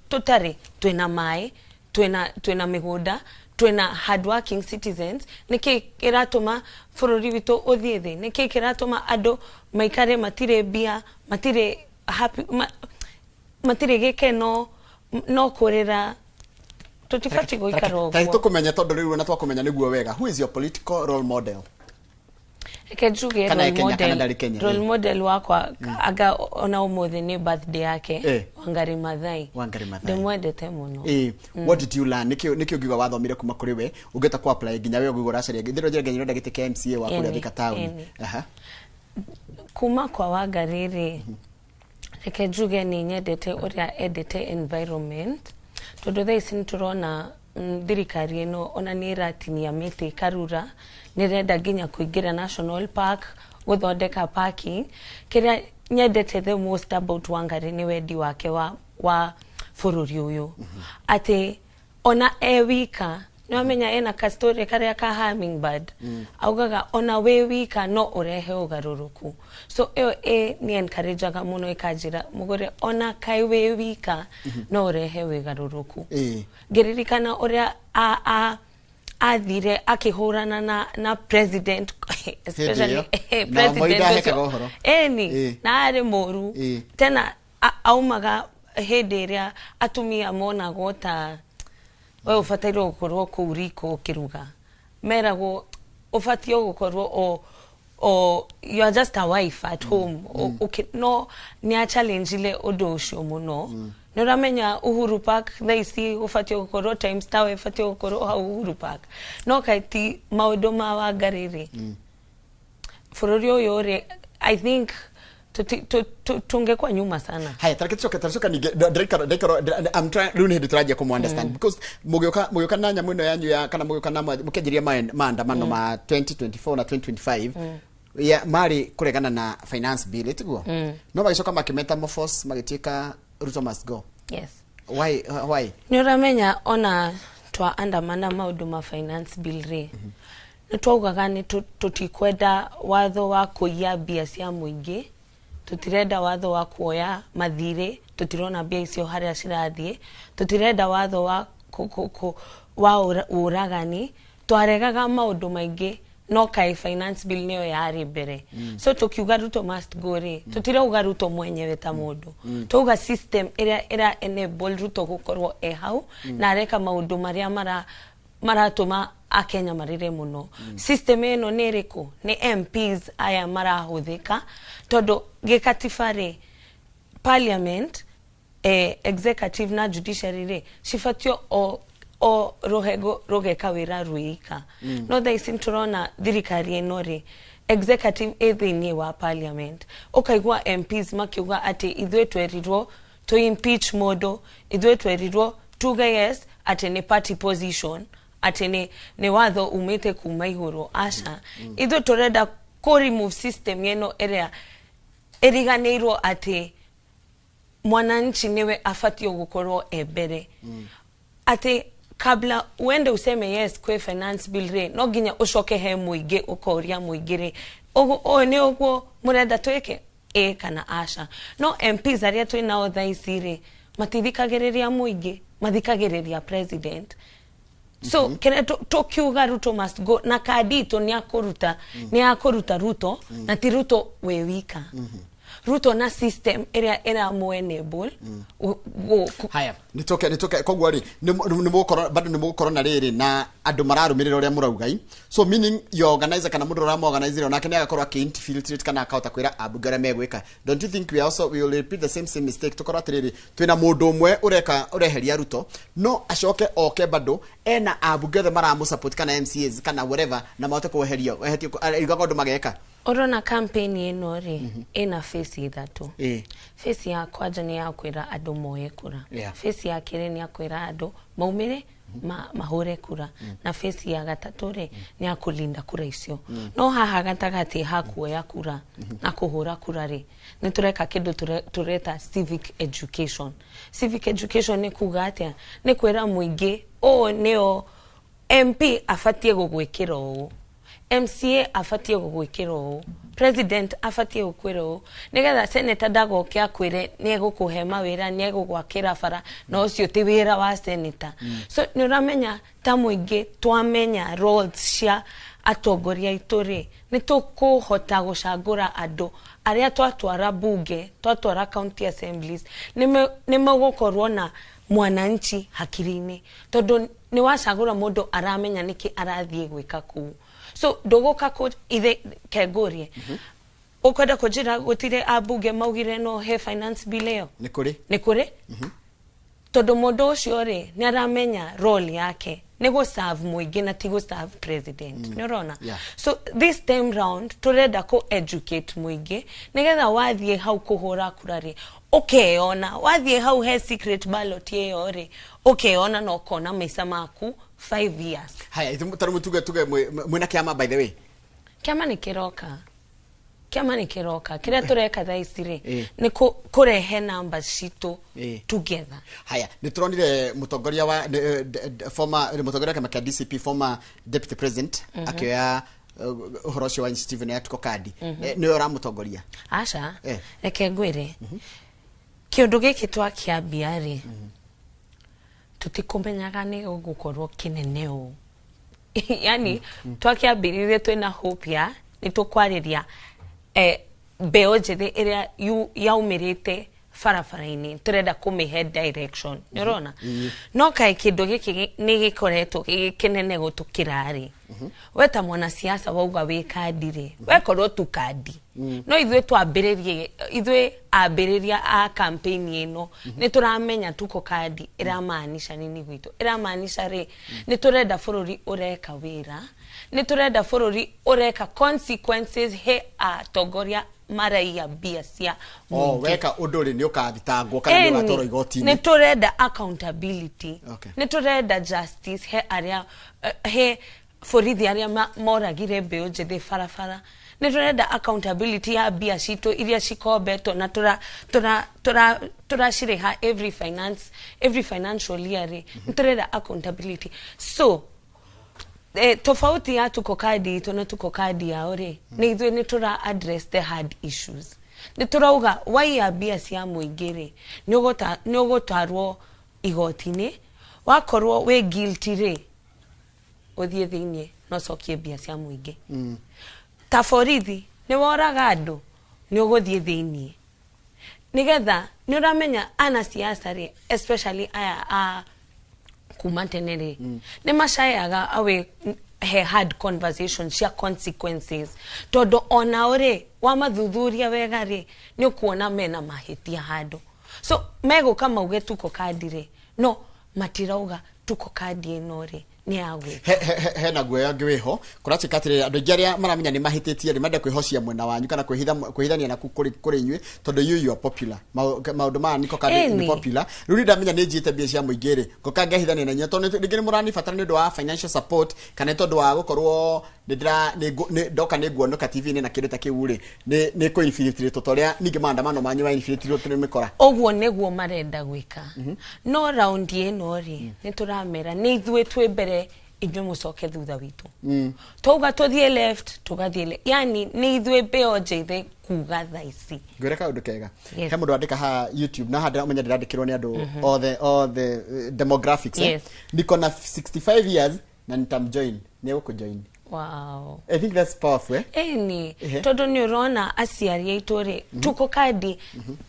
tũtarĩ twĩna maĩ, twĩna mĩgũnda, twĩna hardworking citizens. Nĩkĩ kĩratũma bũrũri witũ ũthiĩ thĩ? Nĩkĩ kĩratũma andũ maikare matirĩ mbia, matirĩ happy, matirĩ gĩkeno, no kũrĩra? Tũtibatiĩ gũikara Ta ũguo. Tũkũmenya tondũ rĩu ona twakũmenya nĩguo wega, who is your political role model? Reke njuge Kana role e Kenya, kana model, ndarĩ Kenya, role model wakwa anga ona ũmũthĩ nĩ birthday yake, Wangari Maathai. Wangari Maathai. Ndĩmwendete mũno. What did you learn? Nĩkĩ ũngiuga wathomire kuma kũrĩ we ũngĩhota ku apply nginya we ũngĩuga ũracaria ndĩro njĩra nginya ũrenda gĩtĩ kĩa MCA wa kũrĩa Thika town? Ĩni. Kuma kwa Wangari rĩ, reke njuge nĩ nyendete ũrĩa endete environment, tondũ thaa ici nĩ tũrona thirikari ĩno ona nĩ ĩratinia mĩtĩ Karura, nĩ ĩrenda nginya kũingĩra national park gũthondeka parking. Kĩrĩa nyendete the most about Wangari nĩ wendi wake wa bũrũri ũyũ, atĩ ona e wika nĩ wamenya ena ka story karĩa ka hummingbird, augaga ona wĩ wika no ũrehe ũgarũrũku. So ĩyo ĩ nĩ encourageaga mũno, ĩkanjĩra mũgũre ona kaĩ wĩ wika no ũrehe wĩgarũrũku. Ngĩririkana ũrĩa athire akĩhũrana na president especially ĩyo. Na president Moi ndahekaga ũcio. ũhoro. Ĩni, na arĩ mũru. Tena aumaga hĩndĩ ĩrĩa atumia monagwo ta we ũbataire gũkorwo kũu riko ũkĩruga, meragwo ũbatiĩ gũkorwo o you are just a wife at home. No nĩ a challenge ũndũ ũcio mũno. Nĩ ũramenya Uhuru Park thaa ici ũbatiĩ gũkorwo Times Tower, ĩbatiĩ gũkorwo hau Uhuru Park, no kaĩ ti maũndũ ma Wangari rĩ, bũrũri ũyũ rĩ, I think tungekuwa nyuma sana. Haya, tareke tucoke, taracoka ningĩ. Ndaikara I'm trying rĩu nĩ hĩndĩ tũranjia kũmũ understand, because mũgĩũka na nyamũ ĩno yanyu ya kana mũgĩũka na mũkĩanjĩria maandamano ma 2024 na 2025 ya marĩ kũregana na finance bill, ĩtiguo? No magĩcoka makĩmetamorphose magĩtuĩka Ruto must go. Yes. Why? Nĩ ũramenya ona twa andamana maũndũ ma finance bill rĩ, nĩ twaugaga nĩ tũtikwenda watho wa kũiya mbia cia mũingĩ, tũtirenda watho wa kuoya mathirĩ, tũtirona mbia icio harĩa cirathiĩ, tũtirenda watho wa wa ũragani. Twaregaga maũndũ maingĩ, no kaĩ finance bill nĩyo yarĩ mbere. So tukiuga Ruto must go rĩ, tũtirauga Ruto mwenyewe ta mũndũ, twauga system ĩrĩa ĩra enable Ruto gũkorwo e hau na areka maũndũ marĩa maratũma akenya marĩre mũno. System ĩno nĩ ĩrĩkũ? Nĩ MPs aya marahũthĩka, tondũ gĩkatiba rĩ, parliament, executive na judiciary rĩ cibatio o rũhengo rũgeka wĩra rwĩika. No thaa ici nĩtũrona thirikari ĩno rĩ, executive ĩ thĩinĩ wa parliament, ũkaigua MPs makiuga atĩ ithuĩ twerirwo tũ impeach mũndũ, ithuĩ twerirwo tuge yes, atĩ nĩ party position, atĩ nĩ watho umĩte kuma igũrũ. Aca, ithuĩ tũrenda kũ remove system ĩno ĩrĩa ĩriganĩirwo atĩ mwananchi niwe abatio gũkorwo e mbere, atĩ kabla uende useme yes kwe finance bill rĩ, no nginya ũcoke he mũingĩ ũkoria mũingĩ rĩ, ũyũ nĩ ũguo mũrenda twĩke, ĩ kana aca. No MPs arĩa twĩ nao thaa ici rĩ, matithikagĩrĩria mũingĩ, mathikagĩrĩria president. So kĩrĩa tũkiuga Ruto must go na kandi itũ nĩ akũruta, nĩ akũruta Ruto, na ti Ruto wĩ wika. Ruto na system ĩrĩa ĩramũ enable Haya, nitoke koguo rĩ nĩ mũgũkorwo bado nĩ mũgũkorwo na rĩrĩ na andũ mararũmĩrĩra ũrĩa mũrauga, so meaning your organizer kana mũndũ ũrĩa organizer onake nĩ agakorwo akĩ infiltrate kana akahota kwĩra ambunge ũrĩa megwĩka. Don't you think we also we will repeat the same mistake? Tũkorwo atĩrĩrĩ, twĩna mũndũ ũmwe ũreka ũreheria Ruto, no acoke oke bado ena ambunge othe maramũ support kana MCAs kana whatever, na mahote kweherio ehetio igaga ũndũ mageka. Ũrona campaign ĩno rĩ, ĩna face ithatũ. Face ya kwanja nĩ ya kwĩra andũ moye kura. Face ya kerĩ nĩ ya kwĩra andũ maumĩre mahũre kura, na face ya gatatũ rĩ, nĩ ya kũlinda kura icio. No haha gatagatĩ ha kuoya kura na kũhũra kura rĩ, nĩ tũreka kĩndũ tũreta civic education. Civic education nĩ kuga atĩa? Nĩ kwĩra mũingĩ ũũ nĩo MP abatiĩ gũgwĩkĩra ũũ, MCA abatiĩ gũgwĩkĩra ũũ, president abatiĩ gũkwĩra ũũ, nĩgetha senator ndagoke akwĩre nĩ egũkũhe mawĩra, nĩ egũgwakĩra bara, na ũcio ti wĩra wa senator. So nĩ ũramenya ta mũingĩ twamenya roles cia atongoria aitũ rĩ, nĩ tũkũhota gũcagũra andũ arĩa twatwara bunge, twatwara county assemblies, nĩ megũkorwo na mwananchi hakiri-inĩ, tondũ nĩ wacagũra mũndũ aramenya nĩkĩ arathiĩ gwĩka kũu. So ndũgũka kũ ithe kengũrie ũkwenda kũnjĩra gũtirĩ ambunge maugire no he finance bill ĩyo? Nĩ kũrĩ. Nĩ kũrĩ, tondũ mũndũ ũcio rĩ, nĩ aramenya role yake nĩ gũ serve mũingĩ na ti gũ serve president. Nĩ ũrona? So this time round tũrenda kũ educate mũingĩ, nĩgetha wathiĩ hau kũhũra kura rĩ, ũkeyona wathiĩ hau he secret ballot ĩyo rĩ, ũkeyona na ũkona maica maku 5 years. Haya, tarĩu tuge mwĩna kĩama, by the way? Kĩama nĩ kĩroka, kĩama nĩ kĩroka. Kĩrĩa tũreka thaa ici rĩ, nĩ kũrehe namba citũ together. Haya, nĩ tũronire mũtongoria wa former mũtongoria wa kĩama kĩa DCP, former deputy president, akĩoya ũhoro ũcio wa initiative ya Tuko Kadi. Nĩwe ũramũtongoria? Aca. Reke ngwĩre, kĩũndũ gĩkĩ twakĩambia rĩ, tũtikũmenyaga nĩ gũgũkorwo kĩnene ũũ. Yani twakĩambĩrĩrie twĩna hope ya nĩ tũkwarĩria mbeũ njĩthĩ ĩrĩa yaumĩrĩte barabara-inĩ, tũrenda kũmĩhe direction. Nĩ ũrona? No kaĩ kĩndũ gĩkĩ nĩ gĩkoretwo gĩ kĩnene gũtũkĩra rĩ, we ta mwanasiasa wauga wĩ kandi rĩ, wekorwo tu kandi, no ithuĩ twambĩrĩrie, ithuĩ ambĩrĩria a campaign ĩno nĩ tũramenya Tuko Kadi ĩramaanisha nini gwitũ. Ĩramaanisha rĩ, nĩ tũrenda bũrũri ũreka wĩra, nĩ tũrenda bũrũri ũreka consequences he atongoria maraiya mbia cia O mũingĩ. Weka ũndũ rĩ, nĩ ũkathitangwo kana nĩ Ĩni, ũgatwarwo igoti-inĩ. Nĩ tũrenda accountability, nĩ tũrenda justice he arĩa he borithi arĩa moragire mbeũ njĩthĩ barabara, nĩ tũrenda accountability ya mbia citũ iria cikombetwo na tũracirĩha every financial year rĩ, nĩ tũrenda accountability. So tofauti ya Tuko Kadi itũ na Tuko Kadi yao rĩ, nĩ ithuĩ nĩ tũra address the hard issues. Nĩ tũrauga waiya mbia cia mũingĩ rĩ, nĩ ũgũtwarwo igoti-inĩ, wakorwo wĩ guilty rĩ, ũthiĩ thĩiniĩ na ũcokie mbia cia mũingĩ. Ta borithi nĩ woraga andũ, nĩ ũgũthiĩ thĩiniĩ, nĩgetha nĩ ũramenya anasiasa rĩ, especially aya a kuma tene rĩ, nĩ macayaga away he hard conversation cia consequences, tondũ onao rĩ, wamathuthuria wega rĩ, nĩ ũkuona mena mahĩtia handũ. So megũka mauge Tuko Kadi rĩ, no matirauga Tuko Kadi ĩno rĩ nĩ ya gwĩka. Hena guoya ũngĩ wĩho kũratuĩka atĩrĩrĩ, andũ aingĩ arĩa maramenya nĩ mahĩtĩtie rĩ, menda kwĩhocia mwena wanyu kana kwĩhithania naku kũrĩ inyuĩ, tondũ you are popular. Maũndũ maya niko kandi nĩ popular. Rĩu niĩ ndamenya nĩ njiyĩte mbia cia mũingĩ rĩ, ngoka ngehithania na inyuĩ, tondũ rĩngĩ nĩ mũranibatara nĩ ũndũ wa financial support kana nĩ tondũ wa gũkorwo nĩ ndĩra nĩ ngũ- nĩ ndoka nĩ nguoneka TV-inĩ na kĩndũ ta kĩu rĩ, nĩ kũ infiltrate ta ũrĩa ningĩ maandamano manyu ma infiltrate nĩ mĩkora. Ũguo nĩguo marenda gwĩka, no raundi ĩno rĩ, nĩ tũramera nĩ ithuĩ twĩ mbere, inyuĩ mũcoke thutha witũ. Twauga tũthiĩ left, tũgathiĩ yani nĩ ithuĩ mbeo njĩthĩ kuga thaa ici. Ngwĩre kaũndũ kega. Yes. He mũndũ andĩka haha YouTube, na haha ndĩramenya ndĩrandĩkĩrwo nĩ andũ othe othe demographics. Niko na 65 years na nitamjoin. Nĩ egũkũjoin? Wow. I think that's powerful, eh? Ĩni. Ehe. Tondũ nĩ ũrona aciari aitũ rĩ, tuko kandi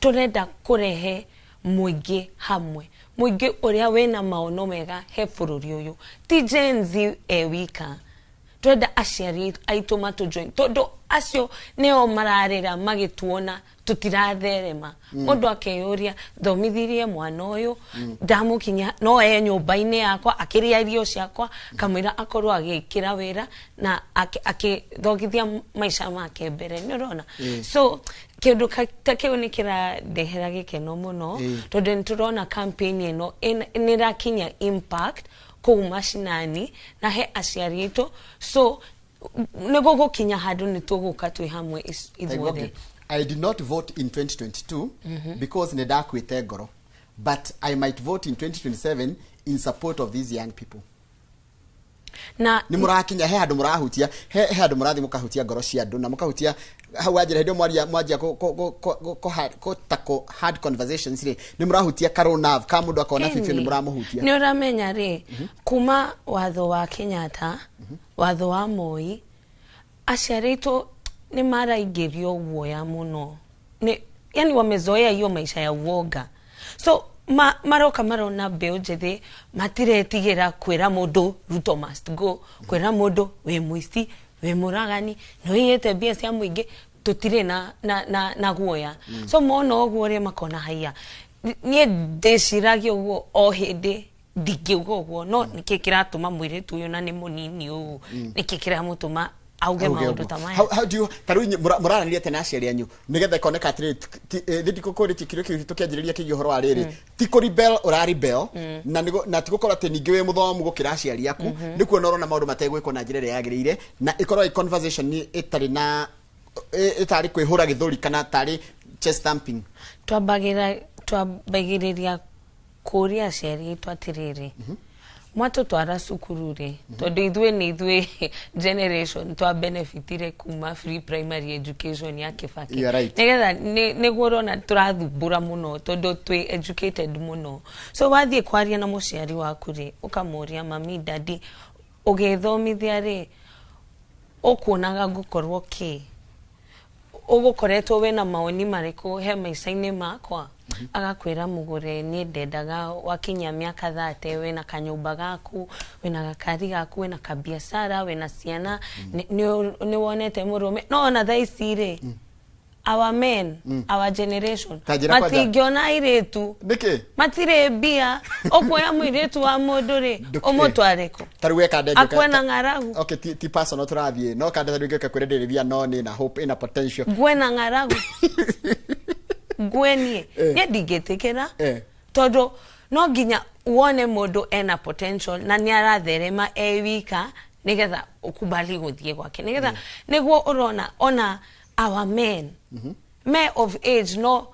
tũrenda kũrehe mũingĩ hamwe, mũingĩ ũrĩa wĩna maono mega he bũrũri ũyũ, ti Gen Z e wika. Tũrenda aciari aitũ matũ join, tondũ acio nĩo mararĩra magĩtuona tũtiratherema. Mũndũ akeyũria, thomithirie mwana ũyũ, ndamũkinya no e nyũmba-inĩ yakwa akĩrĩa irio ciakwa, kamũira akorwo agĩkĩra wĩra na akĩthogithia maica make mbere, nĩ ũrona? So kĩndũ ta kĩu nĩ kĩrandehera gĩkeno mũno, tondũ nĩ tũrona campaign ĩno nĩ ĩrakinya impact kũu macinani na he aciari aitũ. So nĩ gũgũkinya handũ nĩ tũgũka twĩ hamwe ithuothe. I did not vote in 2022 because nĩ ndakuĩte ngoro, but I might vote in 2027 in support of these young people. Na nĩ mũrakinya he handũ mũrahutia, he handũ mũrathiĩ mũkahutia ngoro cia andũ na mũkahutia hau wanjĩra hĩndĩ ĩyo mwaria mwanjia kũ hard conversations rĩ, nĩ mũrahutia karũ nerve ka mũndũ, akona biũ nĩ mũramũhutia. Nĩ ũramenya rĩ, kuma watho wa Kenyatta, watho wa Moi, aciari aitũ nĩ maraingĩrio guoya mũno. Nĩ yani wamezoea hiyo maisha ya uoga, so maroka marona mbeũ njĩthĩ matiretigĩra kwĩra mũndũ "Ruto must go", kwĩra mũndũ "wĩ mũici, wĩ mũragani, nĩ ũiyĩte mbia cia mũingĩ", tũtirĩ na guoya. So mona ũguo rĩ, makona haiya, niĩ ndĩciragia ũguo o hĩndĩ ndingĩuga ũguo, no nĩkĩ kĩratũma mũirĩtu ũyũ, na nĩ mũnini ũũ, nĩkĩ kĩramũtũma auge Auge maũndũ ũguo. ta maya? How do you, ta rĩu inyuĩ mũraranĩria atĩa na aciari anyu nĩgetha ĩkoneka atĩrĩrĩ, thĩ ndikũkũrĩtie kĩũria kĩu tũkĩanjĩrĩria kĩgiĩ ũhoro wa rĩrĩ, ti kũ rebel ũra rebel, na ti gũkorwo atĩ ningĩ wĩ mũthomu gũkĩra aciari aku, nĩ kuona ũrona maũndũ mategwĩkwo na njĩra ĩrĩa yagĩrĩire, na ĩkorwo ĩ conversation ĩtarĩ na ĩtarĩ kwĩhũra gĩthũri kana tarĩ chest thumping? Twambagĩrĩria kũria aciari aitũ atĩrĩrĩ, mwatũtwara cukuru rĩ, tondũ ithuĩ nĩ ithuĩ generation twa benefitire kuma free primary education ya Kibaki. You are right. Nĩgetha nĩguo ũrona tũrathumbũra mũno, tondũ twĩ educated mũno. So wathiĩ kwaria na mũciari waku rĩ, ũkamũria, "Mami, daddy, ũgĩthomithia rĩ, ũkuonaga ngũkorwo kĩ? Ũgũkoretwo wĩna maoni marĩkũ he maica-inĩ makwa?" Agakwĩra, "Mũgũre, niĩ ndendaga wakinyia mĩaka 30 wĩna kanyũmba gaku, wĩna gakari gaku, wĩna kabiacara, wĩna ciana, nĩ wonete mũrũme." No ona thaa ici rĩ, our men, our generation, Ta njĩra kwanja. matingĩona airĩtu. Nĩkĩ? Matirĩ mbia. Ũkuoya mũirĩtu wa mũndũ rĩ, ũmũtware kũ? Ta rĩu weka ndengĩ Akue na ng'aragu. Okay, ti personal tũrathiĩ, no kande ta rĩu ingĩũka kwĩra ndĩrĩbia, no nĩ na hope, ĩna potential. Ngwe na ng'aragu, ngwe niĩ. Niĩ ndingĩtĩkĩra, tondũ no nginya wone mũndũ ena potential na nĩ aratherema e wika nĩgetha ũkubali gũthiĩ gwake, nĩgetha nĩguo ũrona ona our men me of age, no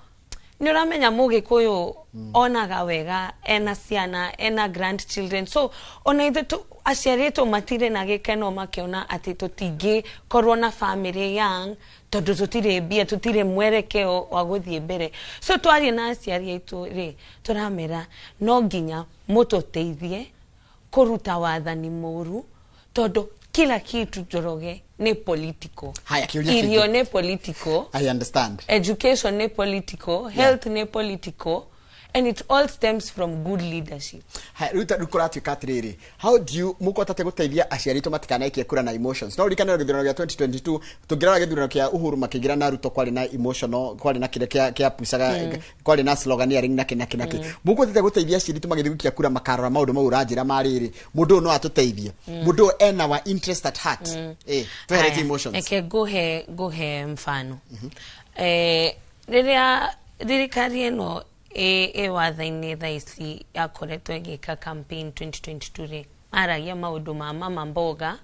nĩ ũramenya mũgĩkũyũ onaga wega ena ciana, ena grandchildren. So ona ithuĩ aciari aitũ matirĩ na gĩkeno makĩona atĩ tũtingĩkorwo na family young, tondũ tũtirĩ mbia, tũtirĩ mwerekeo wa gũthiĩ mbere. So twarie na aciari aitũ rĩ, tũramera no nginya mũtũteithie kũruta wathani mũru, tondũ kila kitu, Njoroge, nĩ political. Haya, kĩũria Irio kĩngĩ. nĩ political, I understand. Education nĩ political, health nĩ political, and it all stems from good leadership. Haya, rĩu rĩu kũratuĩka atĩrĩrĩ, how do you mũkũhota atĩa gũteithia aciari aitũ matikanaikie kura na emotions? No ũririkane gĩthurano gĩa 2022, tũngĩrora gĩthurano kĩa Uhuru makĩingĩra na Ruto, kwarĩ na emotional, kwarĩ na kĩrĩa kĩa pucaga, kwarĩ na sloganeering na kĩ na kĩ na kĩ. Mũkũhota atĩa gũteithia aciari aitũ magĩthiĩ gũikia kura makarora maũndũ mau ũranjĩra ma rĩrĩ, mũndũ ũyũ no atũteithie, mũndũ ũyũ ena wa interest at heart, tweheretie Haya, emotions? Reke nguhe mfano. Rĩrĩa thirikari ĩno ĩ watho-inĩ thaa ici yakoretwo ĩgĩka campaign 2022 rĩ, maragia maũndũ ma mama mboga,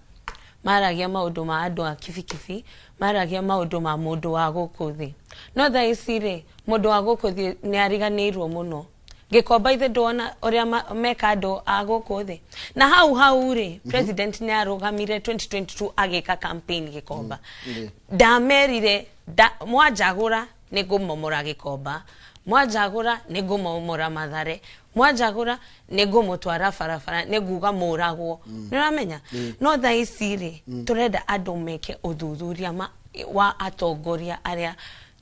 maragia maũndũ ma andũ a kibikibi, maragia maũndũ ma mũndũ wa gũkũ thĩ. No thaa ici rĩ, mũndũ wa gũkũ thĩ nĩ ariganĩirwo mũno. Gĩkomba ithe ndwona ũrĩa meka andũ a gũkũ thĩ. Na hau hau rĩ, president nĩ arũgamire 2022 agĩka campaign Gĩkomba. Ndamerire, mwanjagũra Nĩ ngũmomora Gĩkomba, mwanjagũra nĩ ngũmomora Mathare, mwanjagũra nĩ ngũmũtwara barabara, nĩ nguga mũragwo. Nĩ ũramenya? No thaa ici rĩ, tũrenda andũ meke ũthuthuria wa atongoria arĩa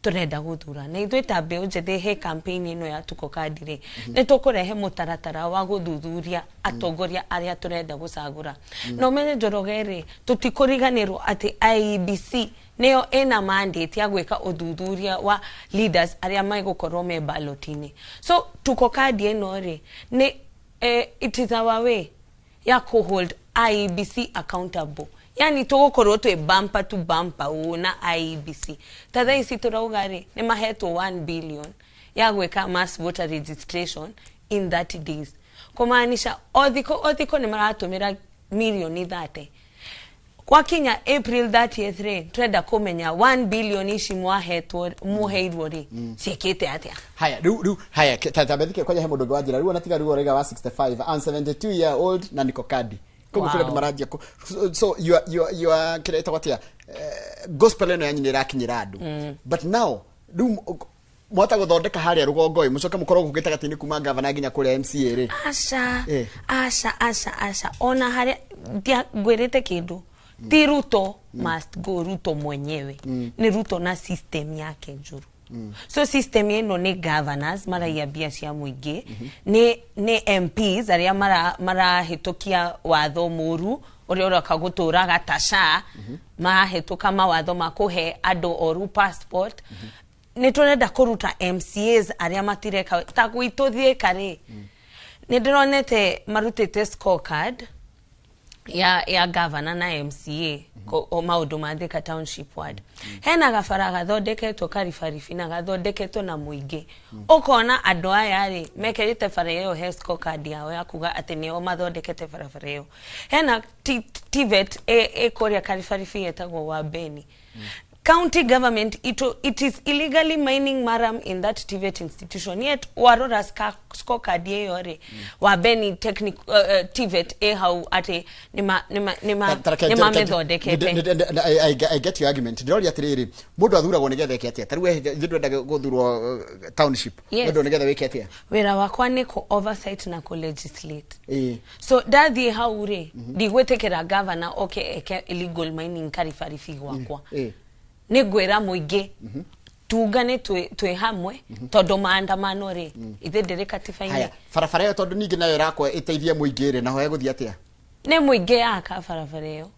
tũrenda gũthura. Na ithuĩ ta mbeũ njĩthĩ he campaign ĩno ya Tuko Kadi rĩ, nĩ tũkũrehe mũtaratara wa gũthuthuria atongoria arĩa tũrenda gũcagũra. Na ũmenye Njoroge rĩ, tũtikũriganĩrwo atĩ IEBC nĩyo ĩna mandate ya gwĩka ũthuthuria wa leaders arĩa megũkorwo me ballot-inĩ. So Tuko Kadi ĩno rĩ, nĩ it is our way ya kũ hold IEBC accountable. Yani tũgũkorwo twĩ bumper to bumper ũũ na IEBC. Ta thaa ici tũrauga rĩ, nĩ mahetwo 1 billion ya gwĩka mass voter registration in 30 days, kũmaanisha o thikũ o thikũ nĩ maratũmĩra mirioni 30. Gwakinya April 30th rĩ, twenda kũmenya 1 billion ici mwahetwo, muheirwo rĩ, ciĩkĩte atĩa. Haya, rĩu haya, ta bethike kwanja he mũndũ ũngĩ wanjĩra rĩu ona tiga rĩu ũraiga wa 65, I'm 72 year old na niko kadi koguo kũrĩ andũ maranjia so you are kĩrĩa ĩtagwo atĩa, gospel ĩno yanyu nĩ ĩrakinyĩra andũ. But now rĩu mwahota gũthondeka harĩa rũgongo ĩ, mũcoke mũkorwo gũkũ gĩtagatĩ-inĩ kuma gavana nginya kũrĩa MCA rĩ? Aca. Eh. Aca, aca, aca, ona harĩa ngwĩrĩte kĩndũ ti Ruto must go, Ruto mwenyewe, nĩ Ruto na system yake njũru. So system ĩno nĩ governors maraiya mbia cia mũingĩ, nĩ MPs arĩa marahĩtũkia watho mũru ũrĩa ũroka gũtũraga ta SHA, marahĩtũka mawatho ma kũhe andũ oru passport. Nĩ tũrenda kũruta MCAs arĩa matireka. Ta gwitũ Thika rĩ, nĩ ndĩronete marutĩte scorecard ya governor na MCA o maũndũ ma Thika Township Ward. Hena gabara gathondeketwo karibaribi na gathondeketwo na mũingĩ. Ũkona andũ aya rĩ, mekĩrĩte bara ĩyo he scorecard yao ya kuga atĩ nĩo mathondekete barabara ĩyo. Hena TVET ĩ kũrĩa karibaribi ĩtagwo Wambeni. County government it is illegally mining murram in that TVET institution, yet warora scorecard ĩyo rĩ, Wambeni technic TVET ĩ hau atĩ nĩma nĩmamĩthondekete. I get your argument. Ndĩroria atĩrĩrĩ, mũndũ athuragwo nĩgetha eke atĩa? Ta rĩu we ithuĩ ndwenda gũthurwo township. Yes. Wendwo nĩgetha wĩke atĩa? Wĩra wakwa nĩ kũ oversight na kũ legislate. So ndathiĩ hau rĩ, ndigwĩtĩkĩra governor oke eke illegal mining karibaribi gwakwa. Nĩ ngwĩra mũingĩ tungane twĩ hamwe, tondũ maandamano rĩ, ithe ndĩrĩ katiba-inĩ. Haya, barabara ĩyo tondũ ningĩ nayo ĩrakwo ĩteithie mũingĩ rĩ, naho egũthiĩ atĩa? Nĩ mũingĩ yaka barabara ĩyo,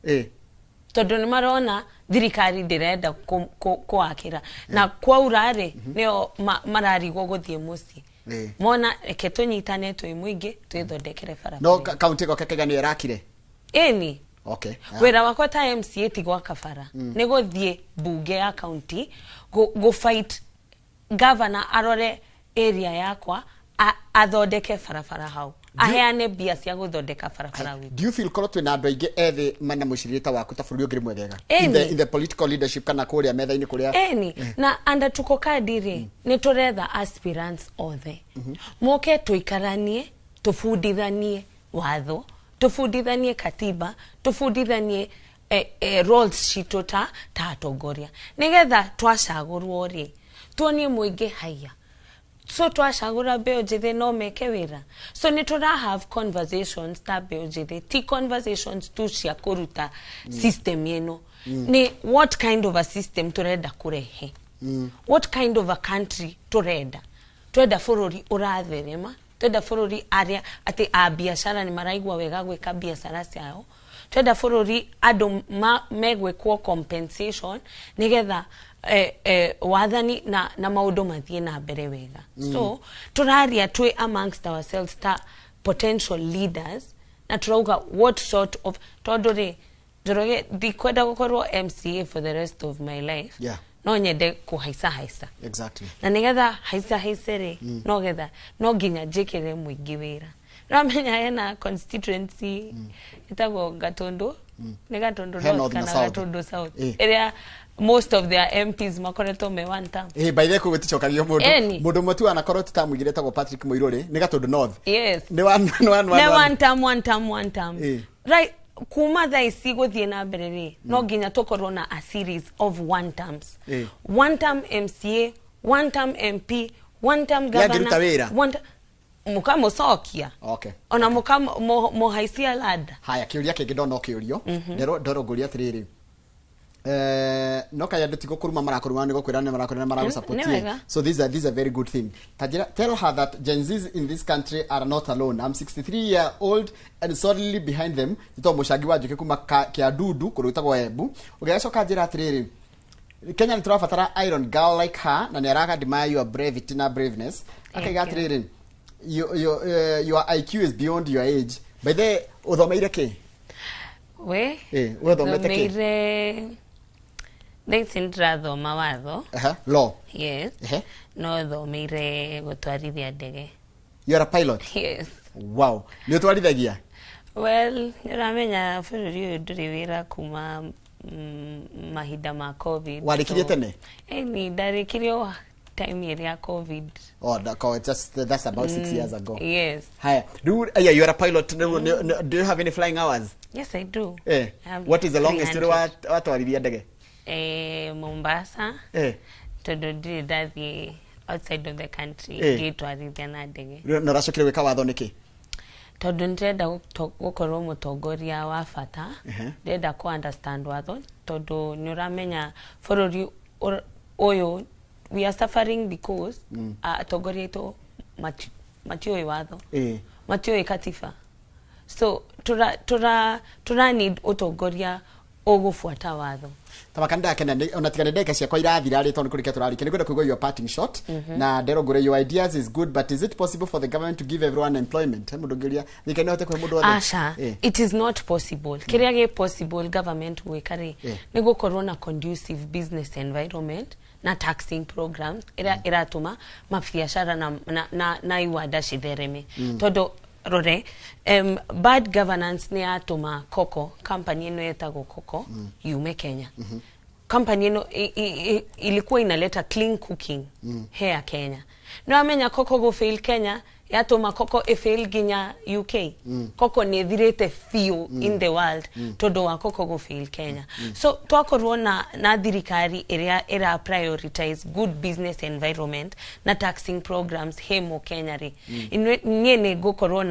tondũ nĩ marona thirikari ndĩrenda kũakĩra na kwaura rĩ, nĩo mararigwo gũthiĩ mũciĩ. Mona reke tũnyitane twĩ mũingĩ twĩthondekere barabara. No kaunti ĩgoka kaiga nĩyo ĩrakire. Ĩni. Okay. Wĩra wakwa ta MCA ti gwaka bara, nĩ gũthiĩ mbunge ya county gũ fight governor arore area yakwa, athondeke barabara hau, aheane mbia cia gũthondeka barabara gwitũ. Do you feel korwo twĩna andũ aingĩ ethĩ mena mũcirĩre ta waku, ta bũrũri ũngĩrĩ mwegega Ĩni. in the political leadership kana kũrĩa metha-inĩ kũrĩa? Ĩni, na anda Tuko Kadi rĩ, nĩ tũretha aspirants othe moke tũikaranie, tũbundithanie watho, tũbundithanie katiba, tũbundithanie roles citũ ta atongoria, nĩgetha twacagũrwo rĩ, tuonie mũingĩ haiya. So twacagũra mbeũ njĩthĩ no meke wĩra. So nĩ tũra have conversations ta mbeũ njĩthĩ, ti conversations tu cia kũruta system ĩno. Nĩ what kind of a system tũrenda kũrehe, what kind of a country tũrenda. Twenda bũrũri ũratherema, twenda bũrũri arĩa atĩ a biacara nĩ maraigua wega gwĩka biacara ciao, twenda bũrũri andũ megwĩkwo compensation nĩgetha wathani na maũndũ mathiĩ na mbere wega. So tũraria twĩ amongst ourselves ta potential leaders na tũrauga what sort of, tondũ rĩ, Njoroge, ndikwenda gũkorwo MCA for the rest of my life. No nyende kũhaica haica. Na nigetha haica haice rĩ, no getha no nginya njĩkĩre mũingĩ wĩra. Ramenya hena constituency ĩtagwo Gatundu, nĩ Gatundu He North North na kana South. Gatundu South, ĩrĩa most of their MPs makoretwo me one term. Ĩ, by the way, kũu gũticokagio mũndũ. Ĩni. Mũndũ ũmwe tu anakorwo tũtamũigire, etagwo Patrick Mũirũrĩ, nĩ Gatundu North. Yes. Nĩ one, nĩ one. One term, one term, one term. Right, kuma thaa ici gũthiĩ na mbere rĩ, no nginya tũkorwo na a series of one terms. One term MCA. One term MP, one term governor. Nĩangĩruta wĩra? Mũkamũcokia. Okay. Ona mũkamũhaicia lada. Haya, kĩũria kĩngĩ ndona ũkĩũrio. Nderwo ngũria atĩrĩrĩ, no kaya andũ ti gũkũruma marakũruma, nĩ gũkwĩra nĩ marakwĩra nĩ maragũsupport. Nĩ wega. So these are very good thing. Tajira, tell her that Gen Zs in this country are not alone. I'm 63-year-old and solidly behind them. Nĩtondũ mũcangi wa njũkĩ kuma Kĩandudu kũndũ gwĩtagwo Embu. Ũgĩgacoka njĩra atĩrĩrĩ, Kenya nĩ tũrabatara iron girl like her, na nĩ araga admire your brevity na braveness. Akaiga Thank you. atĩrĩrĩ, your IQ is beyond your age. By the way, ũthomeire kĩ? We We ũthomete kĩ? Thomeire, thaa ici nĩndĩrathoma watho. Aha, law. Yes. Ehe. No thomeire gũtwarithia ndege. You are a pilot? Yes. Wow. Nĩ ũtwarithagia? Well, nĩũramenya bũrũri ũyũ ndũrĩ wĩra kuma mahinda ma COVID. Warĩkirie tene? Ĩni, ndarĩkirie o time ĩrĩa COVID. Oh, just that's about 6 years ago. Yes. Haya, yeah, you are a pilot. Do you have any flying hours? Yes, I do. I have What is the longest 300. watwarithia ndege? Mombasa. Tondũ ndirĩ ndathiĩ outside of the country ngĩtwarithia na ndege. Na ũracokire gwĩka watho nĩkĩ? Tondũ nĩndĩrenda gũkorwo mũtongoria wa bata. Ndĩrenda kũ understand watho, tondũ nĩ ũramenya bũrũri ũyũ we are suffering because atongoria aitũ matiũĩ watho, matiũĩ katiba, so tura need ũtongoria ũgũbuata watho. Tamaka ndakena ona tiga nĩ ndagĩka ciakwa irathira rĩ, tondũ kũrĩkia tũrarĩkia, nĩ ngwenda kũigua your parting shot. Na nderwo ngũre, your ideas is good, but is it possible for the government to give everyone employment? He mũndũ ũngĩũria thirikari no ĩhote kũhe mũndũ wothe? Aca, it is not possible. Kĩrĩa gĩ possible government gwĩka rĩ, nĩ gũkorwo na conducive business environment na taxing programs ĩrĩa ĩratũma mabiacara na iwanda cithereme. Tondũ rore, bad governance nĩ yatũma Coco, company ĩno ĩtagwo Coco, yume Kenya. Company ĩno ilikuwa inaleta clean cooking here Kenya. No amenya Coco go fail Kenya, yatũma Coco ĩfail nginya UK. Coco nĩ ĩthirĩte biũ in the world tondũ wa Coco go fail Kenya. So twakorwo na thirikari ĩrĩa ĩra prioritize good business environment na taxing programs hemo Kenya rĩ, niĩ nĩ ngũkorwo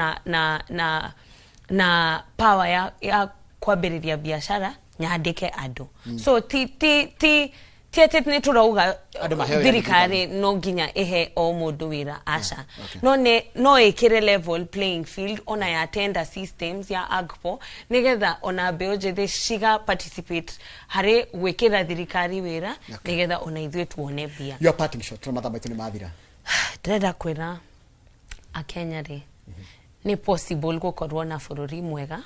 na power ya kwambĩrĩria biacara nyandĩke andũ. So ti ti ti ti atĩ nĩ tũrauga Andũ maheo wĩra. Thirikari no nginya ĩhe o mũndũ wĩra, aca. No nĩ no ĩkĩre level playing field ona ya tender systems ya AGPO, nĩgetha ona mbeũ njĩthĩ ciga participate harĩ gwĩkĩra thirikari wĩra, nĩgetha ona ithuĩ tuone mbia. Your parting shot, tondũ mathaa maitũ nĩ mathira. Ndĩrenda kwĩra akenya rĩ, nĩ possible gũkorwo na bũrũri mwega,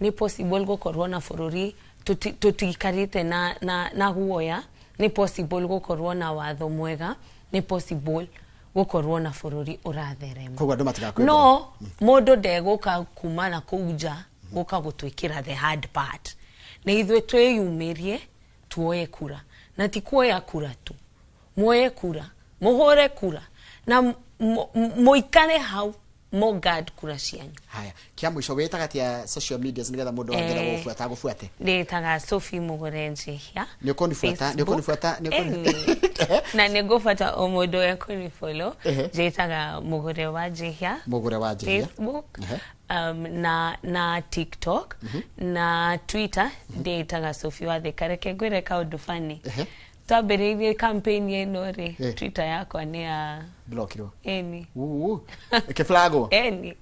nĩ possible gũkorwo na bũrũri tũtikarĩte na guoya, nĩ possible gũkorwo na watho mwega, nĩ possible gũkorwo na bũrũri ũratherema. Koguo andũ matigakwĩrwo. No mũndũ ndegũka kuma na kũu nja gũka gũtwĩkĩra the hard part. Nĩ ithuĩ twĩyumĩrie tuoye kura, na ti kuoya kura tu, muoye kura, mũhũre kura na mũikare hau mũguard kura cianyu. Haya, kia mũico, wĩtaga atĩa social media nĩgetha mũndũ angĩenda gũgũbuata agũbuate? Ndĩtaga Sophie Mũgũre Njihia. Nĩ ũkũnibuata? Nĩ ũkũnibuata? Nĩ ũkũni- Na nĩ ngũbuata o mũndũ ekũnifollow. Njĩtaga Mũgũre wa Njihia. Mũgũre wa Njihia. Facebook, na TikTok, na Twitter ndĩtaga Sophie wa Thika. Reke ngwĩre kaũndũ funny. Twambĩrĩirie campaign ĩno rĩ, Twitter yakwa nĩ ya Blockirwo. Eni. Uu. Ĩkĩflagwo. Eni.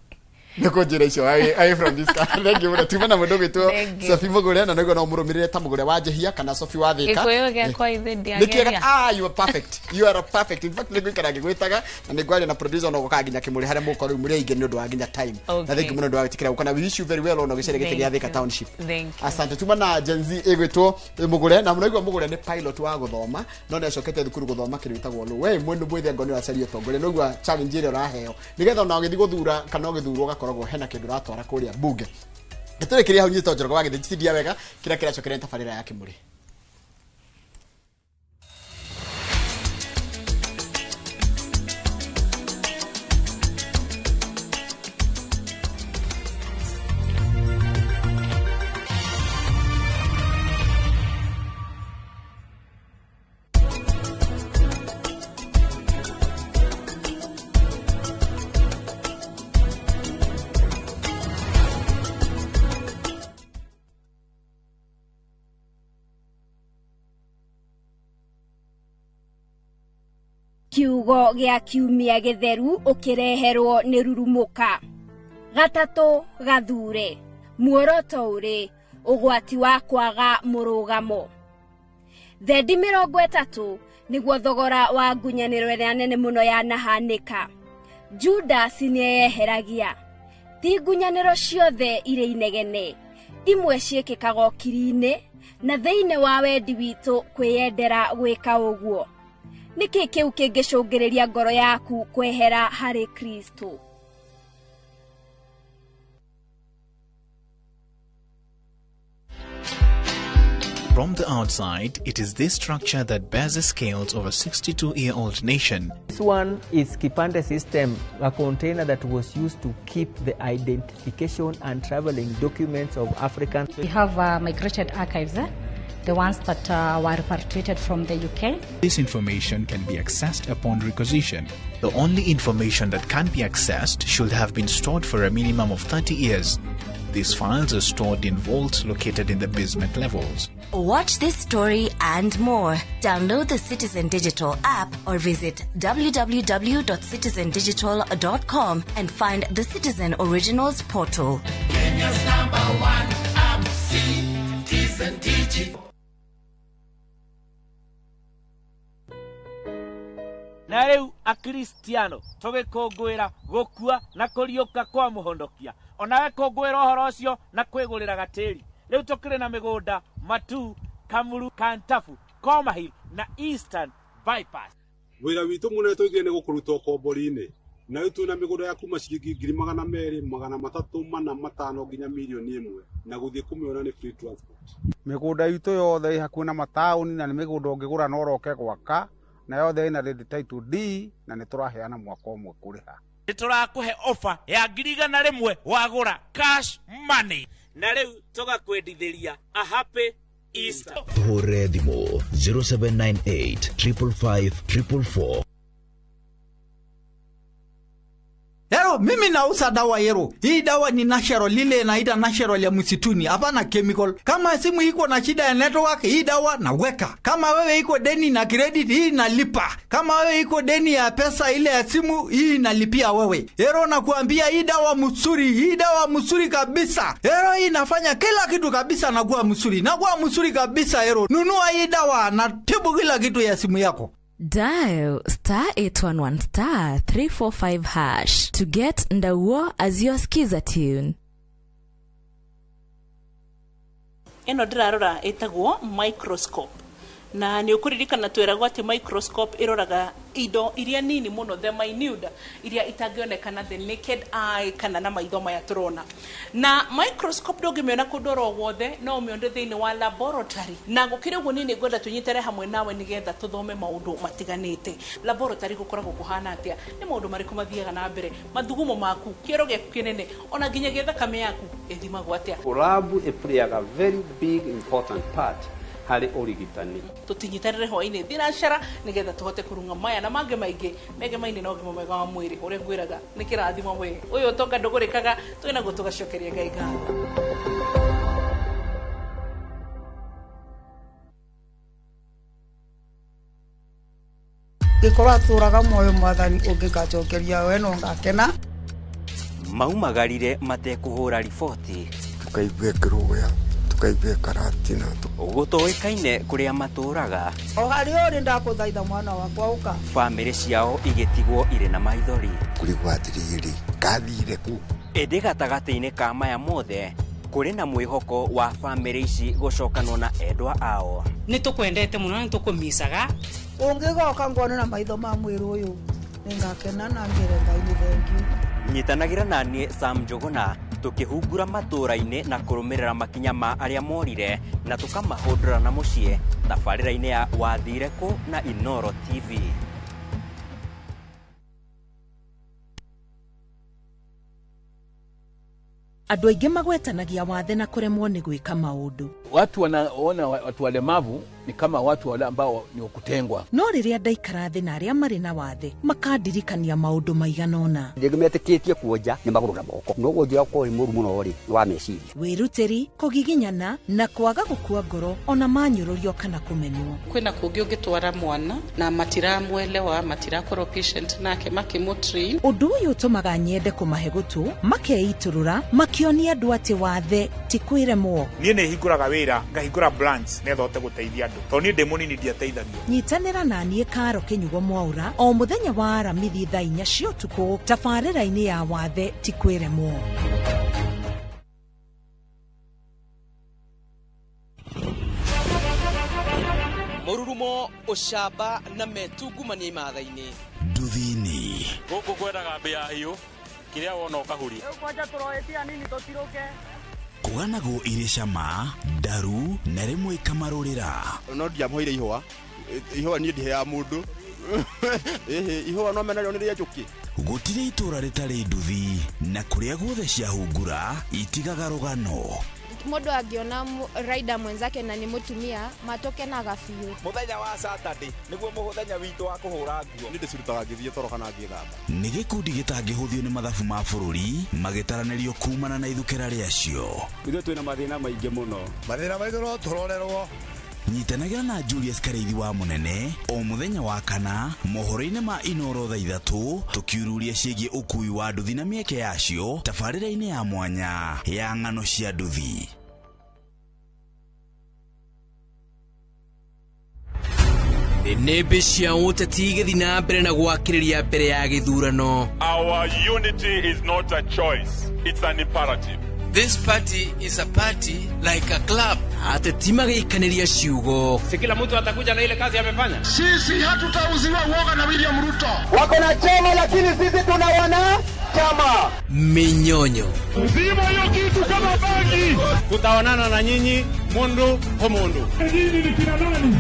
Nĩ kũnjĩra icio away from this car. Thank you mũno. Tuma na mũndũ ũgwĩtwo Thank you. Sophie Mũgũre, na nĩguo no mũrũmĩrĩre ta Mũgũre wa Njihia kana Sophie wa Thika. Gĩkũyũ gĩakwa ithe Nĩ kĩega. ndiageria. Ah, you are perfect. You are perfect. In fact, nĩ ngũikara ngĩgwĩtaga na nĩ ngwaria na producer no gũkaga nginya kĩmũrĩ harĩa mũgũkorwo rĩu mũrĩ aingĩ nĩ ũndũ wa nginya time. Na thank you mũno nĩ ũndũ wa gwĩtĩkĩra gũka, na we wish you very well ona ũgĩcaria gĩtĩ gĩa Thank Thika you. Township. Thank you. Asante. Tuma na Gen Z ĩgwĩtwo Mũgũre, na mũraigua Mũgũre nĩ pilot wa gũthoma, no nĩ acokete thukuru gũthoma kĩndũ gĩtagwo law. We mwene mwĩthĩ ngo nĩ ũracaria ũtongoria, nĩguo challenge ĩrĩa ũraheo nĩgetha ona ũgĩthiĩ gũthura kana ũgĩthurwo ũgakoragwo hena kĩndũ ũratwara kũrĩa bunge. Tũrĩkĩria hau nyitwo Njoroge wa Gĩthĩnji tindia wega kĩrĩa kĩracokeria nĩ tabarĩra ya 穆里。Kiugo gĩa kiumia gĩtheru ũkĩreherwo nĩ rurumũka. Gatatũ gathure. Muoroto ũrĩ ũgwati wa kwaga mũrũgamo. Thendi 30 nĩguo thogora wa ngunyanĩro ĩrĩa nene mũno yanahanĩka. Judas nĩeyeheragia. Ti ngunyanĩro ciothe irĩ inegene. Imwe ciĩkĩkaga ũkiri-inĩ na thĩinĩ wa wendi witũ kwĩyendera gwĩka ũguo. Nĩkĩ kĩu kĩngĩcũngĩrĩria ngoro yaku kwehera harĩ Kristo? From the outside, it is this structure that bears the scales of a 62-year-old nation. This one is Kipande system, a container that was used to keep the identification and traveling documents of Africans. We have migrated archives, the ones that were repatriated from the UK. This information can be accessed upon requisition. The only information that can be accessed should have been stored for a minimum of 30 years. These files are stored in vaults located in the basement levels. Watch this story and more. Download the Citizen Digital app or visit www.citizendigital.com and find the Citizen Originals portal. Kenya's number one app, Citizen Digital. Na rĩu akristiano tũgĩkũngũĩra gũkua na kũriũka kwa mũhonokia onawe kũngũĩra ũhoro ũcio na kwĩgũrĩra gatĩri rĩu tũkĩrĩ na mĩgũnda Matu, Kamuru, Kantafu, Komahil na Eastern Bypass. Wĩra witũ mũnene tũigire nĩ gũkũruta ũkombori-inĩ na rĩu twĩna mĩgũnda ya kuma ciringi 200,000, 300, 400, 500 nginya 1,000,000 na gũthiĩ kũmĩona nĩ free transport. Mĩgũnda itũ yothe ĩ hakuhĩ na mataũni na nĩ mĩgũnda ũngĩgũra na ũroke gwaka na yothe ĩna ready title D na nĩ tũraheana mwaka ũmwe kũrĩha. Nĩ tũrakũhe offer ya 100,000 wagũra cash money na rĩu tũgakwendithĩria a happy Easter. Tũhũrĩre thimũ 0798 555 444. Yero, mimi nauza dawa yero. Hii dawa ni natural, lile inaita natural ya msituni, hapana chemical. Kama simu iko na shida ya network, hii dawa naweka. Kama wewe iko deni na credit, hii nalipa. Kama wewe iko deni ya pesa ile ya simu, hii nalipia wewe. Yero nakuambia hii dawa msuri, hii dawa msuri kabisa. Yero hii inafanya kila kitu kabisa na kuwa msuri. Na kuwa msuri kabisa yero. Nunua hii dawa na tibu kila kitu ya simu yako. Dial star 811 star 345 hash to get Ndauo as your skiza tune. Eno ndĩrarora ĩtagwo microscope. Na nĩ ũkũririkana twĩragwo atĩ microscope ĩroraga indo iria nini mũno, the minute, iria itangĩonekana the naked eye kana na maitho maya tũrona. Na microscope ndũngĩmĩona kũndũ oro guothe, no ũmĩone thĩinĩ wa laboratory. Na gũkĩrĩ ũguo niĩ nĩngwenda tũnyitane hamwe nawe nĩgetha tũthome maũndũ matiganĩte. Laboratory gũkoragwo kũhana atĩa? Nĩ maũndũ marĩkũ mathiaga na mbere? Mathugumo maku, kĩero gĩaku kĩnene, ona nginyagia thakame yaku ĩthimagwo atĩa? Lab ĩplayaga very big important part harĩ ũrigitani. Tũtinyitanĩre hwaĩ-inĩ thinacara nĩgetha tũhote kũrung'a maya na mangĩ maingĩ megemaine na ũgima mwega wa mwĩrĩ. Ũrĩa ngwĩraga nĩ kĩrathimo we ũyũ ũtonga ndũgũrĩkaga, twĩnaguo tũgacokeria Ngai ngatho. Gĩkorwo atũraga muoyo mwathani ũngĩgacokeria we no ngakena. Maumagarire matekũhũra riboti, tukaigua kĩrũya, tukaigua karatina, gũtoĩkaine kũrĩa matũraga. O harĩa ũrĩ ndakũthaitha mwana wakwa ũka. Bamĩrĩ ciao igĩtigwo irĩ na maithori. Kũrigwo atĩrĩrĩ, kathire kũ? Ĩndĩ gatagatĩ-inĩ ka maya mothe kũrĩ na mwĩhoko wa bamĩrĩ ici gũcokanwo na endwa ao. Nĩ tũkwendete mũno na nĩ tũkũmicaga. Ũngĩgoka ngone na maitho ma mwĩrĩ ũyũ nĩngakena na ngĩre Ngai nĩ thengiũ. Nyitanagĩra na niĩ Sam Njũgũna tũkĩhungura matũũra-inĩ na kũrũmĩrĩra makinya ma arĩa morire na tũkamahũndũra na mũciĩ tabarĩra-inĩ ya Wathire Kũ na Inoro TV. Andũ aingĩ magwetanagia wathe na kũremwo nĩ gwĩka maũndũ. Watu wanaona watu walemavu ni kama watu wale ambao ni wakutengwa. No rĩrĩa ndaikara thĩ na arĩa marĩ na wathe makandirikania maũndũ maigana ũna. Rĩngĩ metĩkĩtie kuonja nĩ magũrũ na moko, no wonjia ũkorwo wĩ mũru mũno rĩ wa meciria. Wĩrutĩri, kũgiginyana na kwaga gũkua ngoro ona manyũrũrio kana kũmenwo. Kwĩna kũngĩ ũngĩtwara mwana na matiramwelewa, matirakorwo patient nake makĩmũtrain. Ũndũ ũyũ ũtũmaga nyende kũmahe gũtũ, makeitũrũra, makĩonia andũ atĩ wathe ti kwĩremwo. Niĩ nĩ hingũraga wĩra, ngahingũra branch nĩgetha hote gũteithia andũ, tondũ niĩ ndĩ mũnini ndiateithagio. Nyitanĩra na niĩ Karo Kĩnyugo Mwaũra o mũthenya wa Aramithi thaa 4 cia ũtukũ tabarĩra-inĩ ya wathe ti kwĩremwo. Mũrurumo, ũcamba na metungumania imatha-inĩ. Nduthi-inĩ gũkũ kwendaga mbĩa hiũ, kĩrĩa wona ũkahuria. Rĩu kwanja tũroetia nini tũtirũke. Kũganagwo irĩ cama, ndaru na rĩmwe ikamarũrĩra. No ndiamũheire ihũa, ihũa niĩ ndiheaga mũndũ. Ĩhĩ, ihũa no menarĩo nĩ rĩa njũkĩ. Gũtirĩ itũra rĩtarĩ nduthi, na kũrĩa guothe ciahungura itigaga rũgano. Mũndũ angĩona rider mwenzake na nĩ mũtumia matokenaga biũ. Mũthenya wa Saturday nĩguo mũthenya witũ wa kũhũra nguo. Nĩ ndĩcirutaga ngĩthiĩ toro kana ngĩthamba. Nĩ gĩkundi gĩtangĩhũthio nĩ mathabu ma bũrũri magĩtaranĩrio kumana na ithukĩra rĩacio. Ithuĩ twĩna mathĩna maingĩ mũno. Mathĩna maitũ no tũrorerwo. Nyitanagĩra na Julius Karĩithi wa Mũnene o mũthenya wa kana mohoro-inĩ ma Inoro thaa 3 tũkiururia ciĩgiĩ ũkui wa nduthi na mĩeke yacio tabarĩra-inĩ ya mwanya ya ng'ano cia nduthi. Nĩmbĩ cia ũteti igĩthiĩ na mbere na gwakĩrĩria mbere ya gĩthurano. Our unity is not a choice, it's an imperative. This party is a party like a club. Ateti magĩikanĩria ciugo. Si kila mtu atakuja na ile kazi amefanya. Sisi hatutauziwa uoga na William Ruto. Wako na chama lakini sisi tuna wana chama. Minyonyo. Zima hiyo kitu kama bangi. Tutaonana na nyinyi mundu kwa mundu. Nyinyi ni kina nani?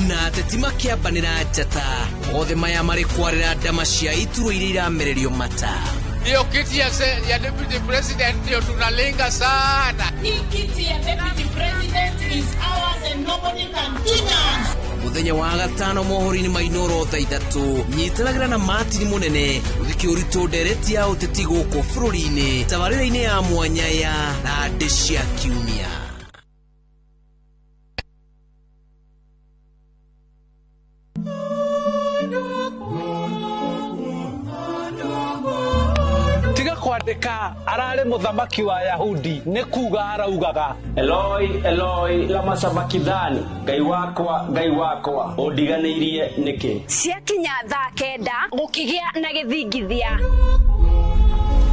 Na ateti makĩambanĩra njata. Othe maya marĩ kwarĩra ndama cia iturwa iria iramererio mata. Hiyo kiti ya deputy president ndio tunalenga sana. Hii kiti ya deputy president is ours and nobody can touch us. Mũthenya wa gatano mohoro-inĩ ma Inoro thaa 3 nyitanagĩra na Martin Mũnene ũthiki ũritũ ndereti ya ũteti gũkũ bũrũri-inĩ tabarĩra-inĩ ya mwanya ya Thandĩ cia Kiumia. Kwandĩka ararĩ mũthamaki wa Yahudi nĩ kuga araugaga Eloi Eloi lama sabakithani, Ngai wakwa Ngai wakwa ũndiganĩirie nĩkĩ. Ciakinya thaa 9 gũkĩgĩa na gĩthingithia,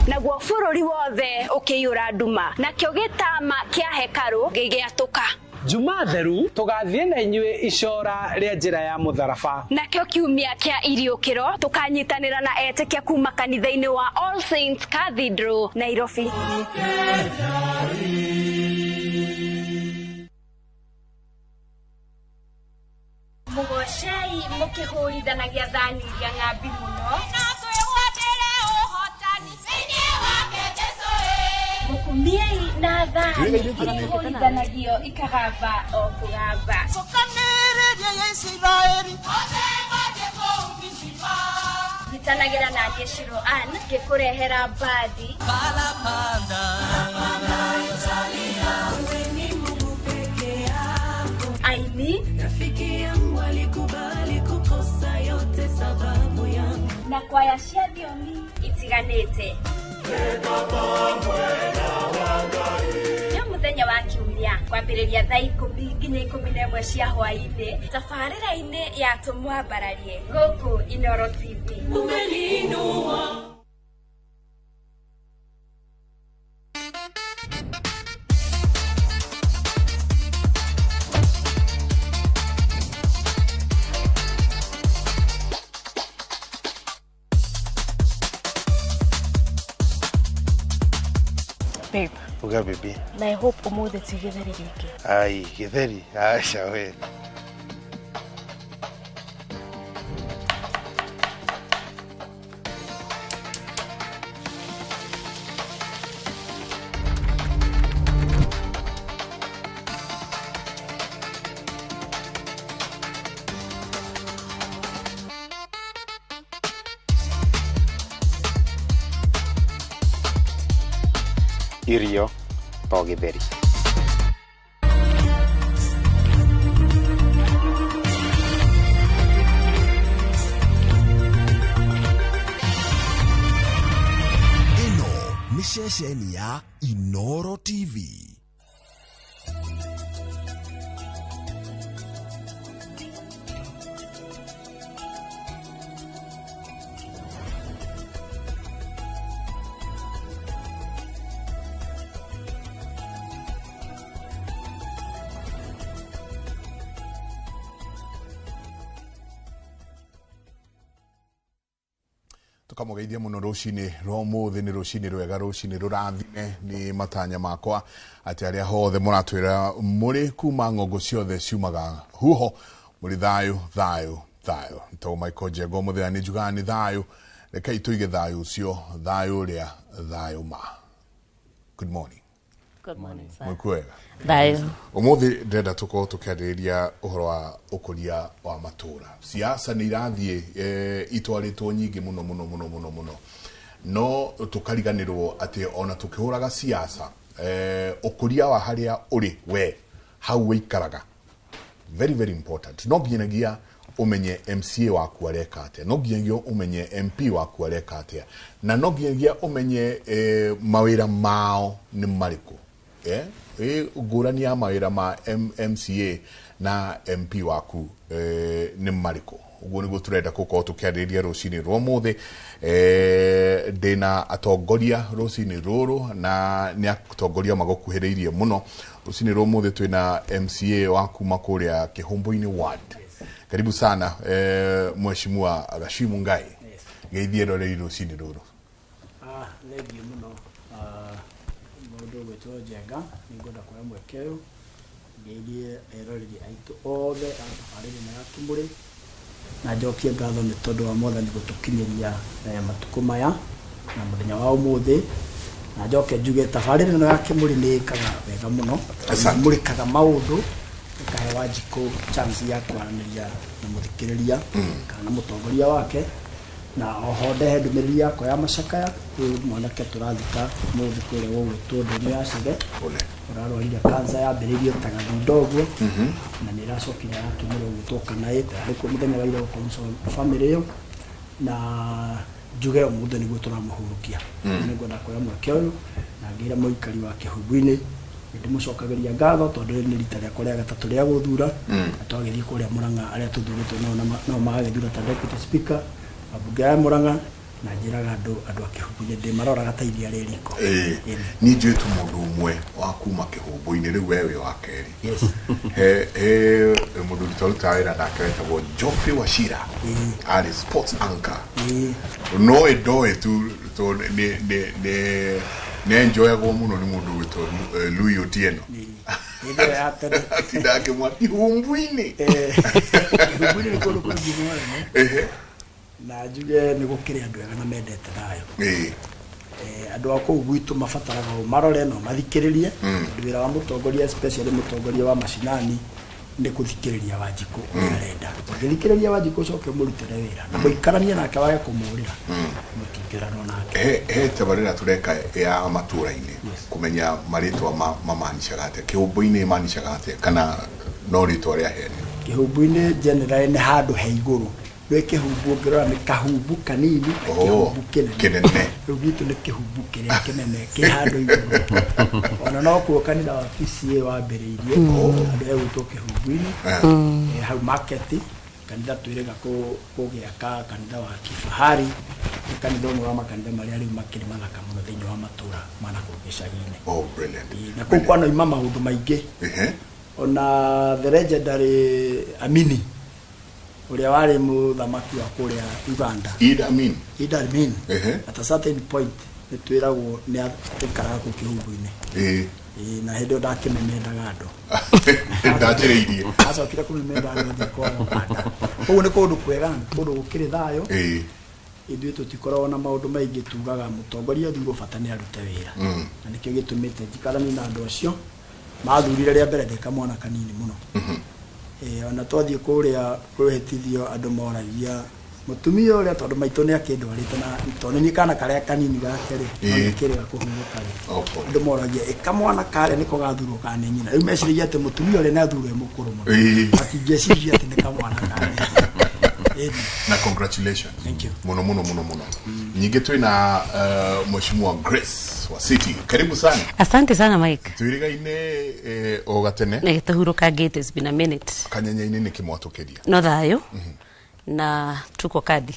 naguo bũrũri wothe ũkĩiyũra nduma, nakĩo gĩtama kĩa hekarũ gĩgĩatũka. Juma theru tũgathiĩ na inyuĩ icora rĩa njĩra ya mũtharaba. Nakĩo kiumia kĩa iriũkĩro tũkanyitanĩra na etĩkia kuma kanitha-inĩ wa All Saints Cathedral, Nairobi. Mũgocei mũkĩhũrithanagia thani iria ng'ambi mũno. Mũkumiei na thani ihũrithanagio ikagamba o kũgamba. Cokanĩrĩria ya Isiraeli. Othe mathiĩ kũu Mizipa. Nyitanagĩra na niĩ Shiro Ann ngĩkũrehera mbathi. Aini rafiki yangu alikubali kukosa yote sababu yangu, na kwaya cia thiomi itiganĩte. Nĩ mũthenya wa kiumia kwambĩrĩria thaa 10 nginya 11 cia hwaĩ-inĩ tabarĩra-inĩ ya Tũmwambararie gũkũ Inoro TV. Umeninua. Babe. Uga baby. Na I hope umuthi ti githeri giki. Ai, githeri. Aca we. Irio to gĩtheri. Ĩno nĩ ceceni ya Inoro TV. Tukamugeithia muno rucini rwa umuthi. Ni rucini rwega, rucini rurathime. Ni matanya makwa ati aria hothe muratwira muri kuma ng'ongo ciothe ciumaga huho muri thayu thayu thayu. Nitagwo Michael Njenga muthenya ni njugaga ni thayu, rekei tuige thayu ucio, thayu uria thayu ma. Good morning. Good morning, sir. Mwĩkwega? Thayu. Umuthi ndĩrenda tukorwo tukiarĩrĩria ũhoro wa ũkũria wa matũra. Siasa nĩ irathiĩ itwarĩtwo nyingĩ mũno mũno mũno mũno mũno, no tũkariganĩrwo atĩ ona tũkĩhũraga siasa ũkũria wa harĩa ũrĩ we hau wĩikaraga very very important. No nginyagia ũmenye MCA waku areka atĩa, no nginyagia ũmenye MP waku areka atĩa, na no nginyagia ũmenye mawĩra mao nĩ marĩkũ. Ngũrani ya mawĩra ma MCA na MP waku nĩ marĩkũ. Ũguo nĩguo tũrenda gũkorwo tũkĩarĩrĩria rũcinĩ rwa ũmũthĩ. Ndĩna atongoria rũcinĩ rũrũ na nĩ atongoria magũkuhĩrĩirie mũno. Rũcinĩ rwa ũmũthĩ twĩna MCA wa kuma kũrĩa Kĩhũmbũ-inĩ ward. Karibu sana Mheshimiwa Gacimu Ngai. Geithie roreri rũcinĩ rũrũ. Thengiũ mũno mũndũ ũgwĩtwo Njenga. Nĩngwenda kuoya mweke ũyũ ngeithie eroreri aitũ othe a tabarĩra ĩno ya Kĩmũrĩ, na njokie ngatho nĩ tondũ wa Mwathani gũtũkinyĩria matukũ maya na mũthenya wa ũmũthĩ. Na njoke njuge tabarĩra ĩno ya Kĩmũrĩ nĩ ĩkaga wega mũno, ĩmũrĩkaga maũndũ, ĩkahe Wanjikũ chance ya kwaranĩria na mũthikĩrĩria kana na mũtongoria wake. Na oho ndehe ndũmĩrĩri yakwa ya macakaya kwĩ mwanake tũrathika mũthĩ kũrĩa gũgwĩtwo Ndũnyũ ya Cege, ũrarwarire kansa yambĩrĩirie ta gathundo ũguo, na nĩ ĩracokire yakinyĩra ũgwĩtwo Kanaĩ, tarĩ kuo mũthenya wa ira gũconsole family ĩyo. Na njuge ũmũthĩ nĩguo tũramũhurũkia. Nĩngwenda kuoya mweke ũyũ na ngĩra mũikari wa Kĩhumbu-inĩ nĩndĩmũcokagĩria ngatho tondũ rĩrĩ nĩ rita rĩakwa rĩa gatatũ rĩa gũthura, na twagĩthiĩ kũrĩa Murang'a arĩa tũthurĩtwo nao magagĩthura ta deputy speaker ambunge ya Murang'a, na njĩraga andũ a Kĩhumbu-inĩ ndĩmaroraga ta iria rĩ riko. Niĩ njũĩ tu mũndũ ũmwe wa kuma Kĩhumbu-inĩ, rĩu we wĩ wa kerĩ. He mũndũ twarutaga wĩra nake wetagwo Geoffrey Wachira, arĩ sports anchor. No ĩndoĩ tu nĩ enjoyagwo mũno nĩ mũndũ ũgwĩtwo Louis Otieno. Atinda akĩmwa Kĩhumbu-inĩ. Kĩhumbu-inĩ nĩ kũndũ kwĩ ngumo nene, na njuge nĩ gũkĩrĩ andũ ega na mendete thayũ. Andũ a kũu gwitũ mabataraga ũmarore na ũmathikĩrĩrie, tondũ wĩra wa mũtongoria especially mũtongoria wa macinani nĩ kũthikĩrĩria Wanjikũ ũrĩa arenda. Ũngĩthikĩrĩria Wanjikũ ũcoke ũmũrutĩre wĩra na mũikaranie nake wage kũmũrĩra, mũtingĩũranwo nake. He tabarĩra tũreka ya matũra-inĩ kũmenya marĩtwa mamaanishaga atĩa. Kĩhumbu-inĩ ĩmaanishaga atĩa, kana no rĩtwa rĩa hene? Kĩhumbu-inĩ generally nĩ handũ he igũrũ. Nĩ kĩhumbu ũngĩrora nĩ kahumbu kanini na kĩhumbu kĩnene. Rĩu gitũ nĩ kĩhumbu kĩrĩa kĩnene kĩ handũ igũrũ. Ona no kuo kanitha wa PCA wambĩrĩirie andũ egwĩtwo Kĩhumbu-inĩ, hau market kanitha twĩrĩga kũgĩaka kanitha wa kifahari, nĩ kanitha ũmwe wa makanitha marĩa rĩu makĩrĩ mathaka mũno thĩinĩ wa matũra ma nakũu gĩcagi-inĩ. Oh, brilliant. Na kũu kwanoima maũndũ maingĩ. Ona the legendary Amini ũrĩa warĩ mũthamaki wa kũrĩa Uganda, Idi Amin. Idi Amin. At a certain point nĩ twĩragwo nĩ aikaraga kũu Kĩhumbu-inĩ. Na hĩndĩ ĩyo ndakĩmemendaga andũ. Ndanjĩrĩirie. Acokire kũmemenda andũ athiĩ kwa Uganda. Koguo nĩ kũndũ kwega, nĩ kũndũ gũkĩrĩ thayũ. Ithuĩ tũtikoragwo na maũndũ maingĩ, tugaga mũtongoria athurwo bata nĩ arute wĩra. Na nĩkĩo gĩtũmĩte njikaranie na andũ acio. Mathurire rĩa mbere ndĩ kamwana kanini mũno. Ona twathiĩ kũrĩa kwĩhĩtithio andũ moragia Mutumia ũrĩa tondũ maitũ nĩ akĩndwarĩte na tondũ nĩ kana karĩa kanini gake rĩ, Ĩĩ. no nĩkĩrĩga kũhurũka rĩ. Oh, pole. Andũ moragia ĩ kamwana karĩa nĩko gathurwo kana nĩ nyina. Rĩu meciragia atĩ mũtumia ũrĩa nĩ athurwo e mũkũrũ mũno. Ĩĩ. Matingĩciria atĩ nĩ kamwana karĩa. Na congratulations. Thank you. Muno muno muno muno. Nyingĩ twĩna Mheshimiwa Grace wa City. Karibu sana. Asante sana Mike. Twĩrĩgaine o gatene. Nĩ tũhurũkangĩte, it's been a minute. Kanyenya-inĩ nĩ kĩmwatũkĩria. No thayũ na tuko kadi.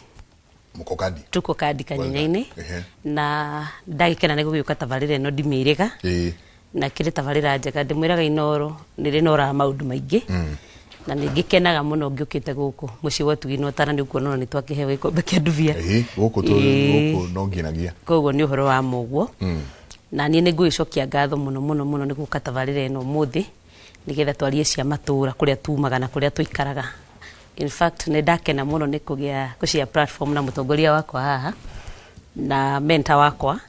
Mũko kadi. Tuko kadi kanyenya-inĩ. Ehe. Na ndagĩkena nĩ gũgĩũka tabarĩra ĩno ndimĩrĩga. Ĩĩ. Na kĩrĩ tabarĩra njega ndĩmwĩraga Inooro nĩ rĩnoraga maũndũ maingĩ. Na nĩ ngĩkenaga mũno ngĩũkĩte gũkũ mũciĩ wa Ũtugi na Ũtana nĩ ũkuona ona nĩ twakĩheo gĩkombe kĩa ndubia. Ĩĩ, gũkũ tũ Ĩĩ. gũkũ no nginagia. Koguo nĩ ũhoro wa mũguo. Na niĩ nĩ ngũgĩcokia ngatho mũno mũno mũno nĩ gũka tabarĩra ĩno ũmũthĩ nĩgetha twarie cia matũra kũrĩa tumaga na kũrĩa tũikaraga. In fact nĩ ndakena mũno nĩ kũgĩa gũshare platform na mũtongoria wakwa haha na mentor wakwa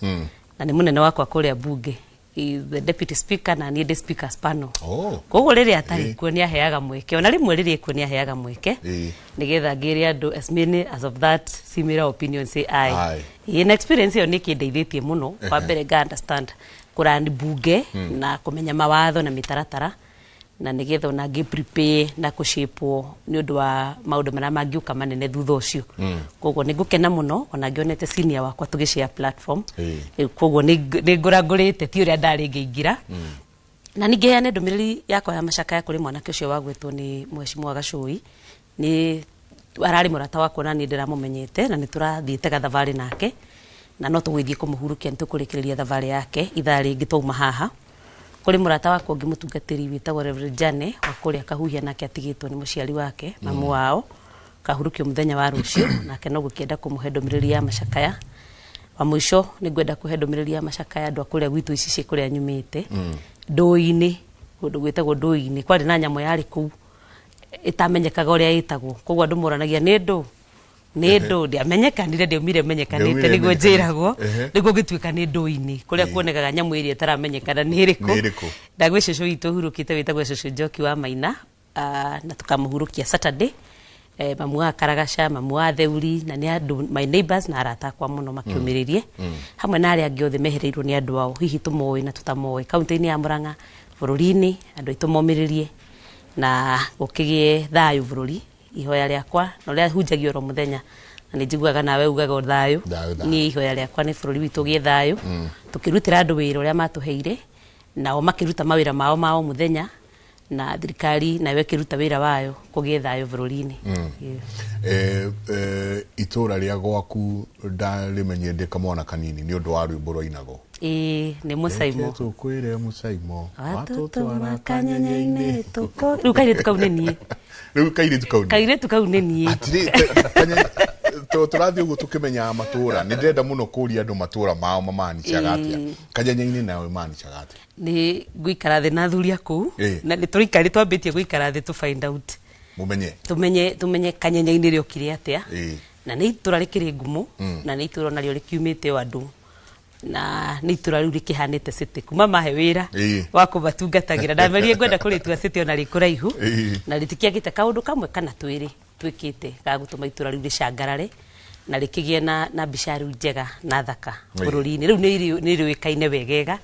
na nĩ mũnene wakwa kũrĩa bunge. He is the deputy speaker na niĩ ndĩ speakers panel. Oh. Koguo rĩrĩa atarĩ kuo nĩ aheaga mweke ona rĩmwe rĩrĩa ekuo nĩ aheaga mweke Ĩĩ. nĩgetha ngĩre andũ as many as of that similar opinion say aye. Aye. Ĩĩ, na experience ĩyo nĩ ĩkĩndeithĩtie mũno. Wa Ehe. mbere nga understand kũrani bunge na kũmenya mawatho na mĩtaratara na nĩgetha ona ngĩ prepare na kũshapwo nĩ ũndũ wa maũndũ marĩa mangĩũka manene thutha ũcio. Koguo nĩ ngũkena mũno ona ngĩonete senior wakwa tũgĩshare platform. Ĩĩ. Rĩu koguo nĩ ngũrangũrĩte ti ũrĩa ndarĩ ngĩingĩra. Na ningĩ heane ndũmĩrĩri yakwa ya macakaya kũrĩ mwanake ũcio wagwĩtwo nĩ Mheshimiwa Gacũi. Nĩ ararĩ mũrata wakwa na niĩ ndĩramũmenyete na nĩ tũrathiĩte gathabarĩ nake na no tũgũgĩthiĩ kũmũhurũkia nĩ tũkũrĩkĩrĩria thabarĩ yake ithaa rĩngĩ twauma haha. Kũrĩ mũrata wakwa ũngĩ mũtungatĩri wĩtagwo Reverend Jane wa kũrĩa Kahuhia nake atigĩtwo nĩ mũciari wake mamu wao kahurũkio mũthenya wa rũciũ nake no gũkĩenda kũmũhe ndũmĩrĩri ya macakaya. Wa mũico nĩ ngwenda kũhe ndũmĩrĩri ya macakaya andũ a kũrĩa gwitũ ici ciĩ kũrĩa nyumĩte. Ndũi-inĩ, kũndũ gwĩtagwo ndũi-inĩ kwarĩ na nyamũ yarĩ kũu ĩtamenyekaga ũrĩa ĩtagwo koguo andũ moranagia nĩ ndũ nĩ ndũ ndĩamenyekanire ndĩaumire menyekanĩte Ndĩaumire nĩguo ĩmenyekanĩte. njĩragwo Ehe. nĩguo ngĩtuĩka nĩ ndũi-inĩ kũrĩa kuonekaga nyamũ ĩrĩa ĩtaramenyekana nĩ ĩrĩkũ. Nĩ ĩrĩkũ. Na gwĩ cũcũ witũ ũhurũkĩte wĩtagwo cũcũ Njoki wa Maina na tũkamũhurũkia Saturday. Mamu wa Karagaca, mamu wa Theuri na nĩ andũ my neighbors na arata akwa mũno makĩũmĩrĩrie hamwe na arĩa angĩ othe mehereirwo nĩ andũ ao hihi tũmoĩ na tũtamoĩ kaunti-inĩ ya Murang'a bũrũri-inĩ andũ aitũ momĩrĩrie na gũkĩgĩe thayũ bũrũri. Ihoya rĩakwa na ũrĩa hunjagia oro mũthenya na nĩ njiguaga nawe ugaga o thayũ. Thayũ, thayũ. Niĩ ihoya rĩakwa nĩ bũrũri witũ ũgĩe thayũ tũkĩrutĩra andũ wĩra ũrĩa matũheire nao makĩruta mawĩra mao ma o mũthenya na thirikari nayo ĩkĩruta wĩra wayo kũgĩe thayũ bũrũri-inĩ. Itũra rĩa gwaku ndarĩmenyire ndĩ kamwana kanini nĩ ũndũ wa rwĩmbo rwainagwo. Ĩĩ nĩ Mũcaimo. Reke tũkwĩre Mũcaimo watũtwara kanyenya-inĩ tũko rĩu kairĩtu kau nĩ niĩ. Rĩu kairĩtu kau nĩ Kairĩtu kau nĩ niĩ. Atirĩ, tũrathiĩ ũguo tũkĩmenyaga matũra nĩ ndĩrenda mũno kũria andũ matũra mao mamanicaga atĩa. Kanyenya-inĩ nawe manicaga atĩa? Nĩ ngũikara thĩ na athuri a kũu Ĩĩ. na nĩ tũraikarĩ twambĩtie gũikara thĩ tũ find out mũmenye tũmenye kanyenya-inĩ rĩokire atĩa. Ĩĩ. Na nĩ itũra rĩkĩrĩ ngumo na nĩ itũra narĩo rĩkiumĩte o andũ na nĩ itũra rĩu rĩkĩhanĩte city kuma mahe wĩra Ĩĩ. wa kũmatungatagĩra ndamerie ngwenda kũrĩtua city ona rĩ kũraihu Ĩĩ. na rĩtikĩagĩte kaũndũ kamwe kana twĩrĩ twĩkĩte ga gũtũma itũra rĩu rĩcangarare na rĩkĩgĩe na mbica rĩu njega na thaka Ĩĩ. bũrũri-inĩ rĩu nĩ rĩũĩkaine wegega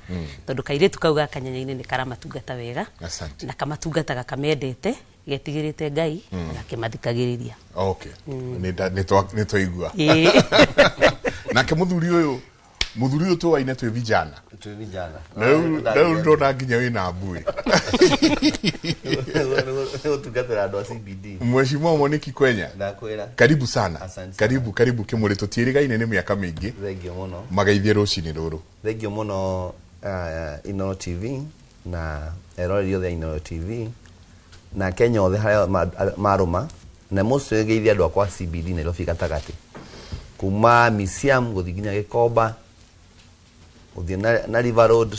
tondũ kairĩtu kau ga kanyenya-inĩ nĩ karamatungata wega Asante. na kamatungataga kamendete getigĩrĩte Ngai na gakĩmathikagĩrĩria. Okay. Nĩ twaigua. Ĩĩ. Nake mũthuri ũyũ mũthuri ũyũ tũwaine twĩ vijana. Twĩ vijana. Na rĩu ndona nginya wĩna mbuĩ. Nĩ gũtungatĩra andũ a CBD. Mheshimiwa Mwaniki Kwenya. Ndakwĩra. Karibu sana. Asante sana. Karibu karibu Kĩmũrĩ tũtiĩrĩgaine nĩ mĩaka mĩingĩ. Thengiũ mũno. Magaithie rũcinĩ rũrũ. Thengiũ mũno Inooro TV na eroreri othe a Inooro TV na Kenya othe harĩa marũma na mostly ngeithia andũ akwa CBD Nairobi gatagatĩ kuma Museum gũthiĩ nginya Gĩkomba gũthiĩ na River Road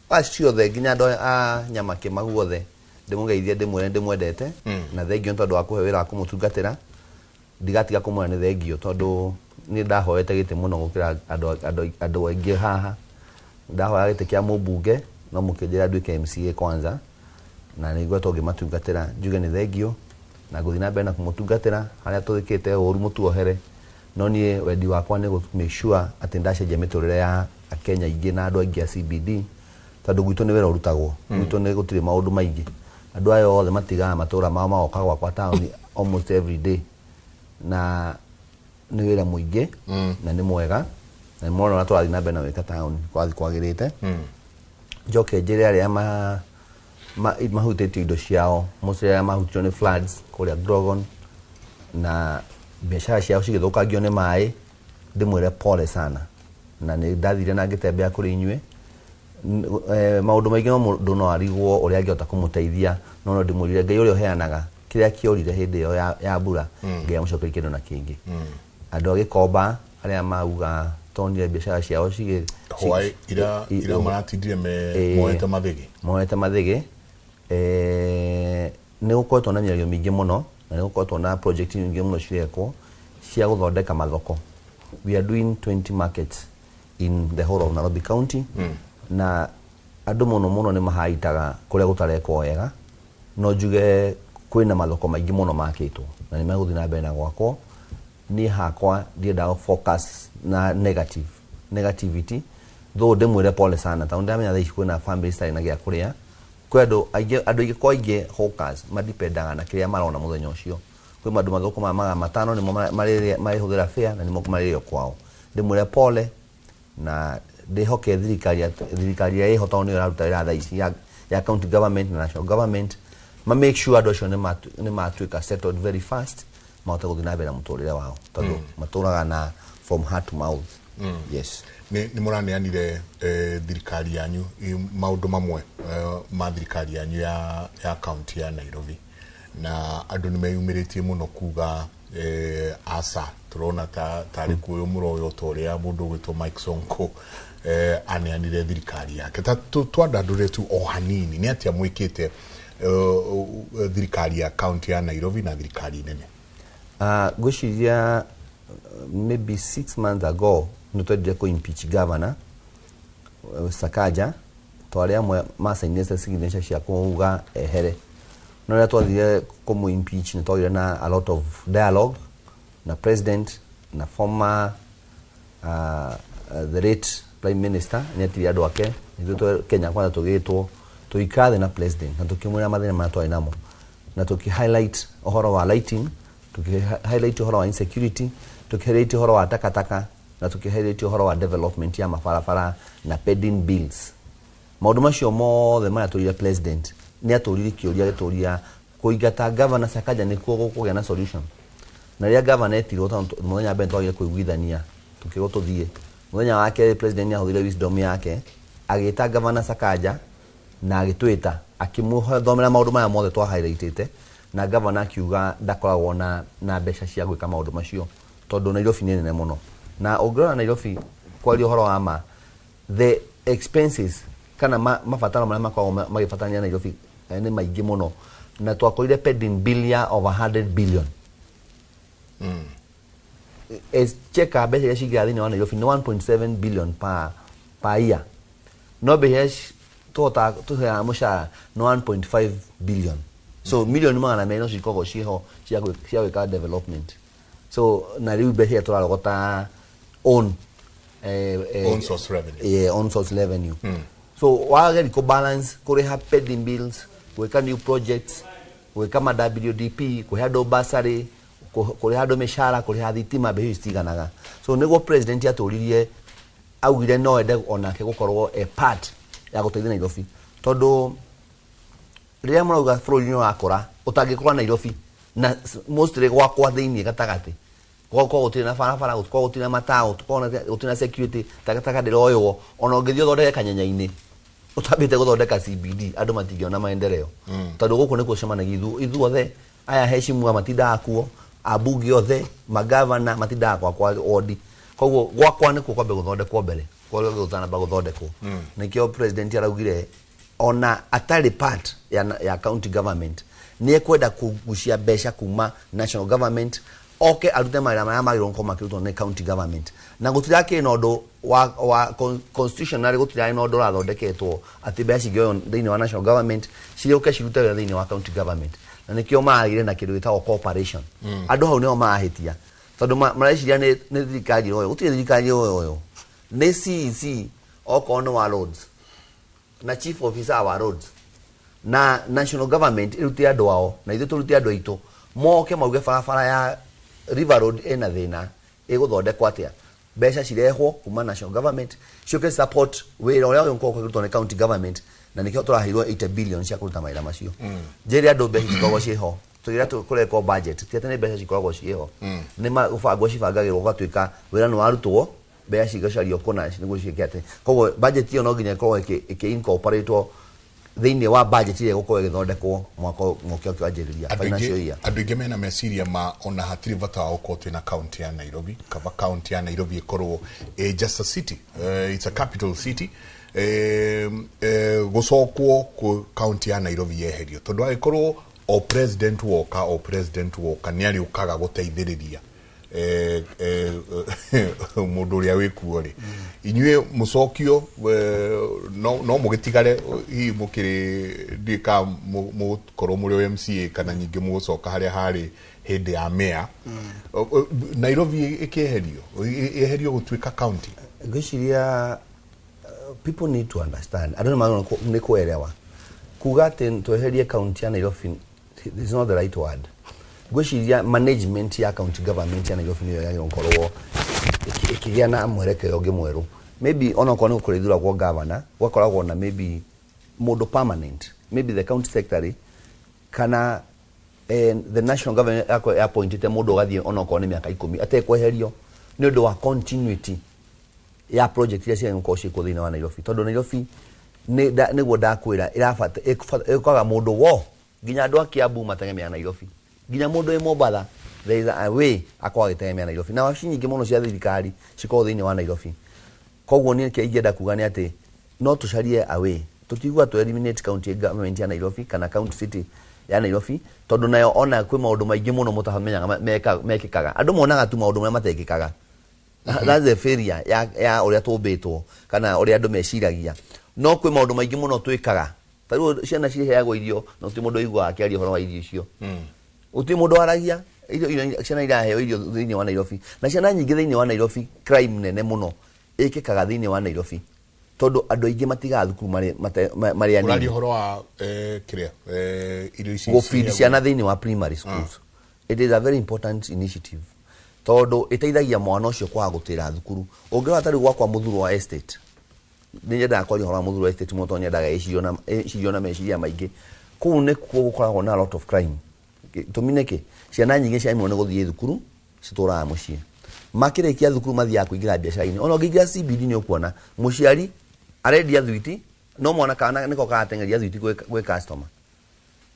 acio othe nginya andũ a Nyamakĩma guothe ndĩmũgeithie ndĩmwĩre ndĩmwendete na thengiũ nĩ tondũ wa kũhe wĩra wa kũmũtungatĩra ndigatiga kũmwĩra nĩ thengiũ tondũ niĩ ndahoete gĩtĩ mũno gũkĩra andũ aingĩ haha ndahoya gĩtĩ kĩa mũmbunge no mũkĩnjĩra nduĩke MCA kwanza na nĩ ngoretwo ngĩmatungatĩra njuge nĩ thengiũ Na ngũthiĩ na mbere na kũmũtungatĩra harĩa tũthĩkĩte ũru mũtuohere, no niĩ wendi wakwa nĩ gũ make sure atĩ ndacenjia mĩtũrĩre ya Akenya aingĩ na andũ aingĩ a CBD, tondũ gwitũ nĩ wĩra ũrutagwo. Gwitũ nĩ gũtirĩ maũndũ maingĩ. Andũ aya othe matigaga matũra mao magoka gwakwa taũni almost every day, na nĩ wĩra mũingĩ na nĩ mwega, na nĩ mona ũrĩa tũrathiĩ na mbere na gwĩka taũni kwathiĩ kwagĩrĩte. Njoke njĩre arĩa mahutĩtio indo ciao, mostly arĩa mahutĩtio nĩ floods kũrĩa Grogon na biacara ciao cigĩthũkangio nĩ maĩ, ndĩmwĩre pole sana, na nĩ ndathire na ngĩtembea kũrĩ inyuĩ. Maũndũ maingĩ no mũndũ no arigwo ũrĩa angĩhota kũmũteithia, no no ndĩmwĩrire Ngai ũrĩa ũheanaga kĩrĩa kĩorire hĩndĩ ĩyo ya mbura, Ngai amũcokerie kĩndũ na kĩngĩ. Andũ a Gĩkomba arĩa mauga tonire biacara ciao cigĩ Hwaĩ ira maratindire me moete mathĩgĩ. Moete mathĩgĩ. Nĩ gũkoretwo na mĩario mĩingĩ mũno, na nĩ gũkoretwo na project nyingĩ mũno cirekwo cia gũthondeka mathoko. We are doing 20 markets in the whole of Nairobi County. Na andũ mũno mũno nĩ mahaitaga kũrĩa gũtarekwo wega, no njuge kwĩna mathoko maingĩ mũno makĩtwo na nĩ megũthiĩ na mbere na gwakwo. Niĩ hakwa ndiendaga focus na negativity, though ndĩmwĩre pole sana, tondũ ndamenya thaa ici kwĩna family citarĩ na gĩa kũrĩa. Kwĩ andũ aingĩ, andũ aingĩ kwa aingĩ hawkers madipendaga na kĩrĩa marona mũthenya ũcio. Kwĩ andũ mathũkũmaga 500 nĩmo marĩhũthĩra fare na nĩmo marĩrĩo kwao. Ndĩmwĩre pole na ndĩhoke thirikari ĩrĩa ĩho tondũ nĩyo ĩraruta wĩra thaa ici ya county government na national government, ma make sure andũ acio nĩ matuĩka settled very fast, mahote gũthiĩ na mbere na mũtũrĩre wao, tondũ matũraga na from heart to mouth. Yes. Nĩ mũraneanire thirikari yanyu maũndũ mamwe ma thirikari yanyu ya county ya Nairobi, na andũ nĩ meyumĩrĩtie mũno kuga aca tũrona tarĩ kuoywo mũroyo ta ũrĩa mũndũ ũgwĩtwo Mike Sonko aneanire thirikari yake. Ta twandandũre tu o hanini, nĩ atĩa mwĩkĩte thirikari ya county ya Nairobi na thirikari nene? Ngwĩciria maybe 6 months ago nĩ twendire kũ impeach governor Sakaja, twarĩ amwe macainĩte signature cia kũuga ehere, no rĩrĩa twathire kũmũ impeach nĩ twagĩire na a lot of dialogue na president na former the late prime minister nĩ etirie andũ ake, ithuĩ Kenya kwanza tũgĩtwo tũgĩikara thĩ na president na tũkĩmwĩra mathĩna marĩa twarĩ namo, na tũkĩ highlight ũhoro wa lighting, tũkĩ highlight ũhoro wa insecurity, tũkĩ highlight ũhoro wa takataka, na tũkĩ highlight ũhoro wa development ya mabarabara na pending bills. Maũndũ macio mothe marĩa tũrire president nĩ atũririe kĩũria gĩtũria kũingata governor Sakaja nĩkuo gũkũgĩa na solution. Na rĩrĩa governor etirwo tondũ mũthenya wa mbere twagire kũiguithania tũkĩrwo tũthiĩ, mũthenya wa kerĩ president nĩ ahũthĩrire wisdom yake agĩta governor Sakaja na agĩtwĩta akĩmũthomera maũndũ maya mothe twa highlightĩte, na governor akiuga ndakoragwo na mbeca cia gwĩka maũndũ macio tondũ Nairobi nĩ nene mũno. Na ũngĩrora Nairobi kwaria ũhoro wa ma, the expenses kana mabataro marĩa makoragwo magĩbatarania Nairobi nĩ maingĩ mũno, na twakorire pending bill ya over 100 billion. Cheka mbeca iria cingĩra thĩinĩ wa Nairobi nĩ 1.7 billion per year, no mbeca iria tũhotaga tũheaga mũcara nĩ 1.5 billion, so milioni 200 no cikoragwo ciĩho cia gwĩka development. So na rĩu mbeca iria tũrarogota own own source revenue. Yeah, own source revenue. So wageri kũ balance kũrĩha pending bills, gwĩka new projects, gwĩka ma WDP, kũhe andũ bursary, kũrĩha andũ mĩcara, kũrĩha thitima, mbeca icio citiganaga. So nĩguo president atũririe augire no ende onake gũkorwo a part ya gũteithia Nairobi, tondũ rĩrĩa mũrauga bũrũri nĩ ũrakũra ũtangĩkũra Nairobi na mostly gwakwa thĩinĩ gatagatĩ gwakorwo gũtirĩ na barabara, gũkorwo gũtirĩ na mataũ, gũkorwo gũtirĩ na security, takataka ndĩroywo, ona ũngĩthiĩ ũthondeke kanyenya-inĩ ũtambĩte gũthondeka CBD andũ matingĩona maendeleo. Tondũ gũkũ nĩkuo cemanagia ithuothe aya heshimwa matindaga kuo, ambunge othe, magavana matindaga gwakwa wodi, koguo gwakwa nĩkuo kwambe gũthondekwo mbere kwa gũtanamba gũthondekwo. Nĩkĩo president araugire ona atarĩ part ya county government nĩ ekwenda kũgucia mbeca kuma national government oke arute mawĩra marĩa magĩrĩirwo gũkorwo makĩrutwo nĩ county government, na gũtirakĩrĩ na ũndũ wa constitutionally gũtirarĩ na ũndũ ũrathondeketwo atĩ mbeca cingĩoywo thĩinĩ wa national government ciũke cirute wĩra thĩinĩ wa county government. Na nĩkĩo magire na kĩndũ gĩtagwo cooperation. Andũ hau nĩo mahĩtia tondũ mareciria nĩ thirikari ĩroyo, gũtirĩ thirikari ĩroyo, nĩ CEC okorwo nĩ wa roads na chief officer wa roads na national government ĩrute andũ ao na ithuĩ tũrute andũ aitũ moke mauge barabara ya River Road ĩna thĩna, ĩgũthondekwo atĩa, mbeca cirehwo kuma national government ciũke support wĩra ũrĩa ũgũkorwo ũkĩrutwo nĩ county government, na nĩkĩo tũraheirwo 80 billion cia kũruta mawĩra macio. Njĩre andũ mbeca cikoragwo ciĩho, tũrĩa tũrekwo budget ti atĩ nĩ mbeca cikoragwo ciĩho, nĩ mũbango cibangagĩrwo ũgatuĩka wĩra nĩ warutwo, mbeca cigacario kũna nĩguo ciĩke atĩ. Koguo budget ĩyo no nginya ĩkorwo ĩkĩ incorporate thĩinĩ wa budget ĩrĩa ĩgũkorwo ĩgĩthondekwo mwaka ũkĩo ũkĩanjĩrĩria financial year. Andũ aingĩ mena meciria ma ona hatirĩ bata wa gũkorwo twĩna county ya Nairobi, kaba county ya Nairobi ĩkorwo just a city, it's a capital city, gũcokwo kũ county ya Nairobi yeherio tondũ angĩkorwo o president woka nĩ arĩũkaga gũteithĩrĩria mũndũ ũrĩa wĩkuo rĩ, inyuĩ mũcokio no mũgĩtigare hihi mũkĩrĩ ndiũĩ kana mũgũkorwo mũrĩ o MCA kana nyingĩ mũgũcoka harĩa harĩ hĩndĩ ya mayor. Nairobi ĩkĩeherio, ĩeherio gũtuĩka county. Ngwĩciria people need to understand, andũ nĩ nĩ kuelewa kuga atĩ tweherie county ya Nairobi is not the right word. Ngwĩciria management ya county government ya Nairobi nĩyo yagĩrĩirwo gũkorwo ĩkĩgĩa na mwerekero ũngĩ mwerũ. Maybe onokorwo nĩ gũkũrĩthuragwo governor, gũgakoragwo na maybe mũndũ permanent, maybe the county secretary kana the national government appointĩte mũndũ ũgathiĩ onokorwo nĩ mĩaka 10 atekweherio nĩ ũndũ wa continuity ya project iria ciagĩrĩirwo gũkorwo ciĩkwo thĩinĩ wa Nairobi, tondũ Nairobi nĩguo ndakwĩra ĩkaga mũndũ wo nginya andũ a Kiambu mategemea Nairobi, nginya mũndũ wĩ Mombatha there is a way akorwo agĩtegemea Nairobi, na wabici nyingĩ mũno cia thirikari cikoragwo thĩinĩ wa Nairobi. Koguo niĩ kĩrĩa ingĩenda kuga nĩ atĩ no tũcarie a way, tũtigua tũ eliminate county government ya Nairobi kana county city ya Nairobi, tondũ nayo ona kwĩ maũndũ maingĩ mũno mũtamenyaga mekĩkaga, andũ monaga tu maũndũ marĩa matekĩkaga. That's the failure ya ũrĩa tũmbĩtwo kana ũrĩa andũ meciragia, no kwĩ maũndũ maingĩ mũno twĩkaga. Ta rĩu ciana ciheagwo irio no ti mũndũ ũiguaga akĩaria ũhoro wa irio icio, gũtirĩ mũndũ waragia irio, ciana iraheo irio thĩinĩ wa Nairobi, na ciana nyingĩ thĩinĩ wa Nairobi crime nene mũno ĩkĩkaga thĩinĩ wa Nairobi tondũ andũ aingĩ matigaga thukuru marĩ anini. Ũraria ũhoro wa kĩrĩa irio ici gũbidi ciana thĩinĩ wa primary schools. It is a very important initiative tondũ ĩteithagia mwana ũcio kwaga gũtĩra thukuru. Ũngĩrora ta rĩu gwakwa Mũthurwa Estate, nĩ nyendaga kwaria ũhoro wa Mũthurwa Estate mũno tondũ nyendaga ĩcirio na meciria maingĩ. Kũu nĩkuo gũkoragwo na a lot of crime. Gĩtũmi nĩkĩ? Ciana nyingĩ ciaimwo nĩ gũthiĩ thukuru citũraga mũciĩ, makĩrĩkia thukuru mathiaga kũingĩra biacara-inĩ. Ona ũngĩingĩra CBD nĩ ũkuona mũciari arendia thwiti no mwana kana nĩko karateng'eria thwiti gwĩ customer.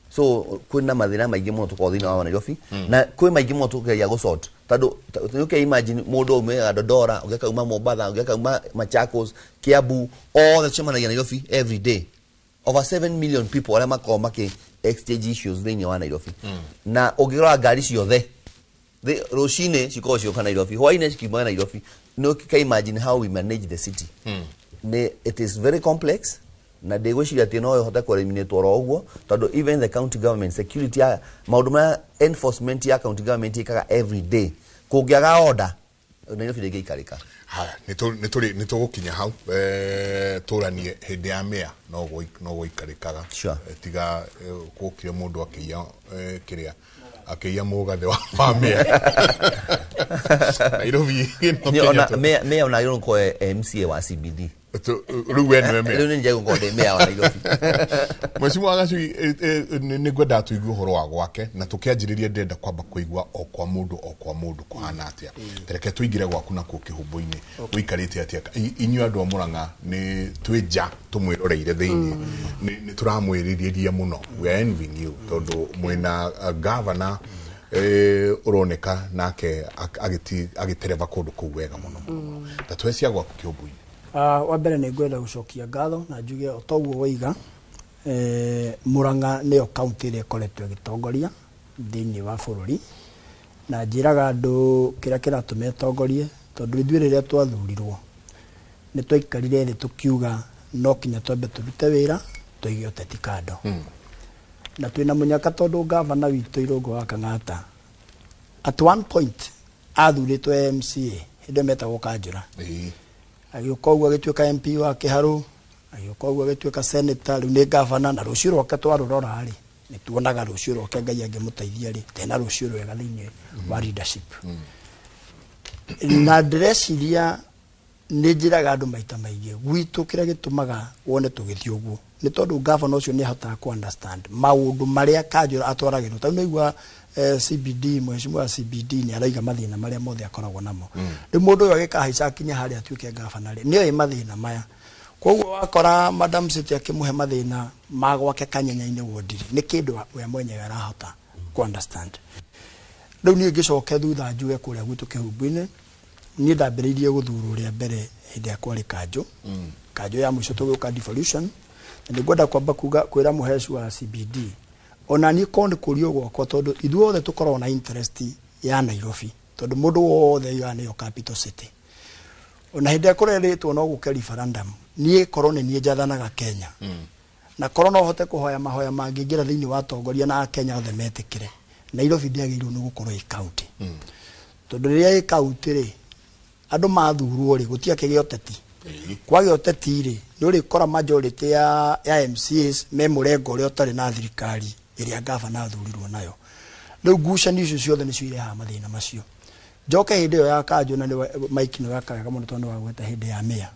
So kwĩna mathĩna maingĩ mũno tũkoragwo thĩinĩ wa Nairobi, na kwĩ maingĩ mũno tũgeria gũsort, tondũ you can imagine mũndũ aumaga Dodora, ũngĩ akauma Mombatha, ũngĩ akauma Machakos, Kiambu, othe tũcemanagia Nairobi every day. Over 7 million people arĩa makoragwo makĩ exchange issues thĩinĩ wa Nairobi. Na ũngĩrora ngari ciothe rũcinĩ cikoragwo cigĩũka Nairobi, hwainĩ cikiuma Nairobi. No you can imagine how we manage the city. It is very complex na ndĩgwĩciria atĩ no ĩhote kũ-eliminate oro ũguo, tondũ even the county government security ya maũndũ marĩa enforcement ya county government ĩkaga every day, kũngĩaga order Nairobi ndĩngĩikarĩka. Haya, nĩ tũgũkinya hau tũranie hĩndĩ ya mea no gũikarĩkaga, tiga gũkire mũndũ akĩiya kĩrĩa akĩiya mũgathe wa mea Nairobi. Mea ona agĩrĩirwo gũkorwo MCA wa CBD. Rĩu we nĩwe mea. Rĩu nĩ njagĩrĩirwo gũkorwo ndĩ mea wa Nairobi. Mheshimiwa Gacui, nĩ ngwendaga tũigue ũhoro wa gwake na tũkĩanjĩrĩria ndĩrenda kwamba kũigua o kwa mũndũ o kwa mũndũ kũhana atĩa. Reke tũingĩre gwaku nakuo kĩhumbu-inĩ, ũikarĩte atĩa? Inyuĩ andũ a Mũrang'a nĩ twĩ nja tũmwĩroreire thĩinĩ, nĩ tũramwĩrirĩria mũno, we are envying you tondũ mwĩna governor ũroneka nake agĩtereba kũndũ kũu wega mũno mũno. Ta tũhe cia gwaku kĩhumbu-inĩ. Wa mbere nĩ ngwenda gũcokia ngatho na njuge o toguo waiga, Murang'a nĩyo county ĩrĩa ĩkoretwo ĩgĩtongoria thĩinĩ wa bũrũri, na njĩraga andũ kĩrĩa kĩratũma ĩtongorie tondũ ithuĩ rĩrĩa twathurirwo nĩ twaikarire thĩ tũkiuga no kinya twambe tũrute wĩra tũige ũteti kando. Na twĩna mũnyaka tondũ gavana witũ Irũngũ wa Kang'ata at one point athurĩtwo MCA hĩndĩ ĩyo metagwo Kanjũra. Agĩũka ũguo agĩtuĩka MP wa Kĩharũ, agĩũka ũguo agĩtuĩka senator, rĩu nĩ gavana, na rũciũ rwake twarũrora rĩ, nĩ tuonaga rũciũ rwake Ngai angĩmũteithia rĩ, tena rũciũ rwega thĩinĩ wa leadership. Na ndĩreciria nĩ njĩraga andũ maita maingĩ gwitũ kĩrĩa gĩtũmaga wone tũgĩthiĩ ũguo nĩ tondũ gavana ũcio nĩ ahotaga ku understand maũndũ marĩa Kanjũra atwaragĩrwo. Tondũ nĩigua CBD, mheshimiwa wa CBD nĩ araiga mathĩna marĩa mothe akoragwo namo. Rĩu mũndũ ũyũ agĩkahaica akinya harĩa atuĩke gavana rĩ, nĩoĩ mathĩna maya. Koguo wakora Madam City akĩmũhe mathĩna ma gwake Kanyenya-inĩ ward rĩ, nĩ kĩndũ we mwenyewe arahota ku understand. Rĩu niĩ ngĩcoke thutha njuge kũrĩa gwitũ Kĩhumbu-inĩ, niĩ ndambĩrĩirie gũthurwo rĩa mbere hĩndĩ ĩrĩa kwarĩ kanjũ. Kanjũ ya mũico tũgĩũka devolution, na nĩngwenda kwamba kuga kwĩra mũheci wa CBD ona niĩ korwo nĩ kũrio gwakwa, tondũ ithuothe tũkoragwo na interest ya Nairobi, tondũ mũndũ wothe oigaga nĩyo capital city. Ona hĩndĩ ĩrĩa kũrerĩtwo no gũke referendum, niĩ korwo nĩ niĩ njathanaga Kenya, na korwo no hote kũhoya mahoya mangĩingĩra thĩinĩ wa atongoria na Akenya othe metĩkĩre, Nairobi ndĩagĩrĩirwo nĩ gũkorwo ĩ county. Tondũ rĩrĩa ĩ county rĩ, andũ mathurwo rĩ, gũtiakĩgĩa ũteti. Kwagĩa ũteti rĩ, nĩ ũrĩkora majority ya MCAs me mũrengo ũrĩa ũtarĩ na thirikari ĩrĩa gavana athurirwo nayo. Rĩu ngucanio icio ciothe nĩcio irehaga mathĩna macio. Njoke hĩndĩ ĩyo ya kanjũ, na nĩwe Mike nĩwe weka mũno tondũ nĩwagweta hĩndĩ ya mayor.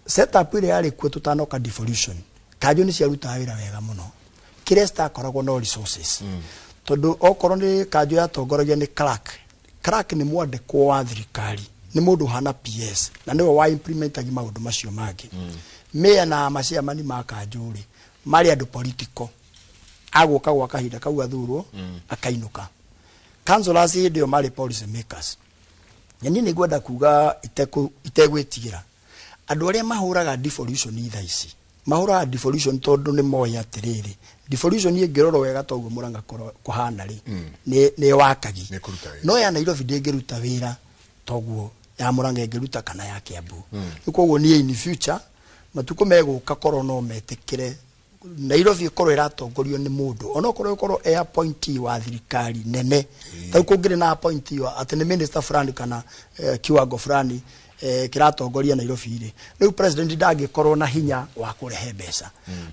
Setup ĩrĩa yarĩ kuo tũtanoka devolution, kanjũ nĩ ciarutaga wĩra wega mũno. Kĩrĩa citakoragwo no resources. Tondũ okorwo nĩ kanjũ yatongoragia nĩ clerk, clerk nĩ mwandĩkwo wa thirikari, nĩ mũndũ ũhana PS, na nĩwe wa implementagia maũndũ macio mangĩ. Mayor na maciamani ma kanjũ rĩ, marĩ andũ political. Agũka gwa kahinda kau athurwo, akainũka. Councillors hĩndĩ ĩyo marĩ policy makers. Na niĩ nĩ ngwenda kuga itegwĩtigĩra. Andũ arĩa mahũraga devolution thaa ici, mahũraga devolution tondũ nĩ moĩ atĩrĩrĩ, devolution ĩngĩrorwo wega toguo Mũrang'a kũhana rĩ, nĩ wakagi. No ya Nairobi ndĩngĩruta wĩra toguo ya Mũrang'a ĩngĩruta kana ya Kiambu. Rĩu koguo niĩ in future matukũ megũka korwo no metĩkĩre Nairobi ĩkorwo ĩratongorio nĩ mũndũ onokorwo ĩkorwo e appointee wa thirikari nene. Tarĩu kũngĩrĩ na appointee wa atĩ nĩ minister fulani kana kiwango fulani kĩratongoria Nairobi rĩ, rĩu president ndangĩkorwo na hinya wa kũrehe mbeca.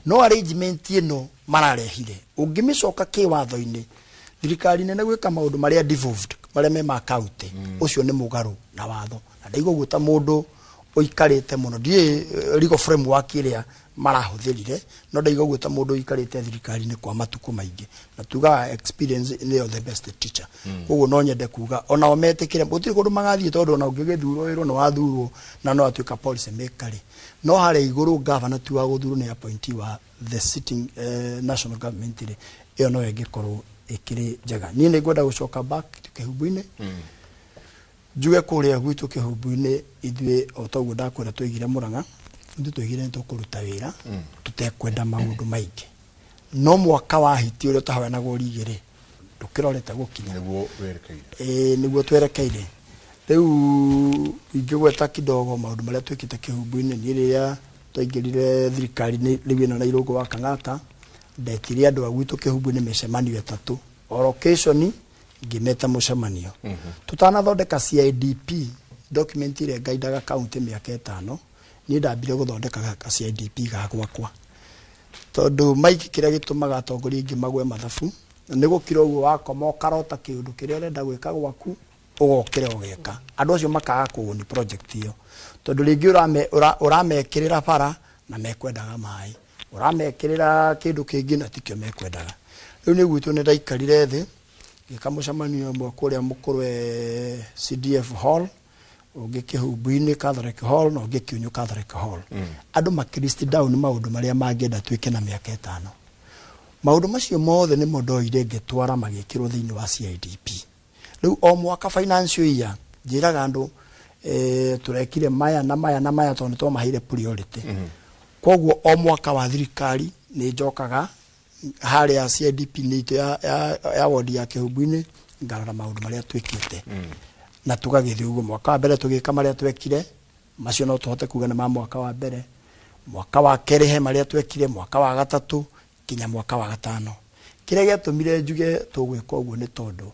No arrangement ĩno mararehire ũngĩmĩcoka kĩwatho-inĩ, thirikari nene gwĩka maũndũ marĩa devolved, marĩa me ma county, ũcio nĩ mũgarũ na watho. Na ndaigua ũguo ta mũndũ ũikarĩte mũno, ndiũĩ legal framework ĩrĩa marahũthĩrire, no ndaigua ũguo ta mũndũ ũikarĩte thirikari-inĩ kwa matukũ maingĩ, na tugaga experience nĩyo the best teacher. Koguo no nyende kuga onao metĩkĩre gũtirĩ kũndũ magathiĩ, tondũ ona ũngĩgĩthurwo wĩrwo nĩ wathurwo na no atuĩka policy maker rĩ, no harĩa igũrũ gavana ti wa gũthurwo, nĩ appointee wa the sitting national government rĩ, ĩyo no ĩngĩkorwo ĩkĩrĩ njega. Niĩ nĩ ngwenda gũcoka back Kĩhumbu-inĩ, njuge kũrĩa gwitũ Kĩhumbu-inĩ ithuĩ o toguo ndakwĩra tũigire Mũrang'a, ithuĩ tũigire nĩ tũkũruta wĩra tũtekwenda maũndũ maingĩ, no mwaka wa hiti ũrĩa ũtahoyanagwo rigi rĩ, ndũkĩrorete gũkinya. Nĩguo werekeire. Ĩĩ, nĩguo twerekeire. Rĩu ingĩgweta kidogo maũndũ marĩa twĩkĩte Kĩhumbu-inĩ, niĩ rĩrĩa twaingĩrire thirikari-inĩ rĩu ĩno na Irũngũ wa Kang'ata, ndetire andũ a gwitũ Kĩhumbu-inĩ mĩcemanio 3, o location ngĩmeta mũcemanio. Tũtanathondeka CIDP document ĩrĩa ngaidaga county mĩaka 5, niĩ ndambire gũthondeka ka CIDP ga gwakwa, tondũ Mike kĩrĩa gĩtũmaga atongoria aingĩ magwe mathabu nĩ gũkira ũguo wakoma ũkarota kĩũndũ kĩrĩa ũrenda gwĩka gwaku, ũgokĩra ũgeka. Andũ acio makaga kũũni project ĩyo, tondũ rĩngĩ ũramekĩrĩra bara na mekwendaga maĩ, ũramekĩrĩra kĩndũ kĩngĩ na tikĩo mekwendaga. Rĩu nĩ gwitũ nĩ ndaikarire thĩ ngĩka mũcemanio ũmwe kũrĩa Mũkũrwe CDF Hall, ũngĩ Kĩhumbu-inĩ Catholic Hall, na ũngĩ Kĩũnyũ Catholic Hall. Andũ makĩ down maũndũ marĩa mangĩenda twĩke na mĩaka 5. Maũndũ macio mothe nĩmo ndoire ngĩtwara magĩkĩrwo thĩinĩ wa CIDP. Rĩu o mwaka financial year njĩraga andũ tũrekire maya na maya na maya tondũ nĩtwamaheire priority. Koguo o mwaka wa thirikari nĩ njokaga harĩa CIDP nĩ itũ ya ward ya Kĩhumbu-inĩ ngarora maũndũ marĩa twĩkĩte. Na tũgagĩthiĩ ũguo. Mwaka wa mbere tũgĩka marĩa twekire, macio no tũhote kuga nĩ ma mwaka wa mbere. Mwaka wa kerĩ he marĩa twekire, mwaka wa gatatũ Kinya mwaka wa gatano. Kĩrĩa gĩatũmire njuge tũgwĩka ũguo nĩ tondũ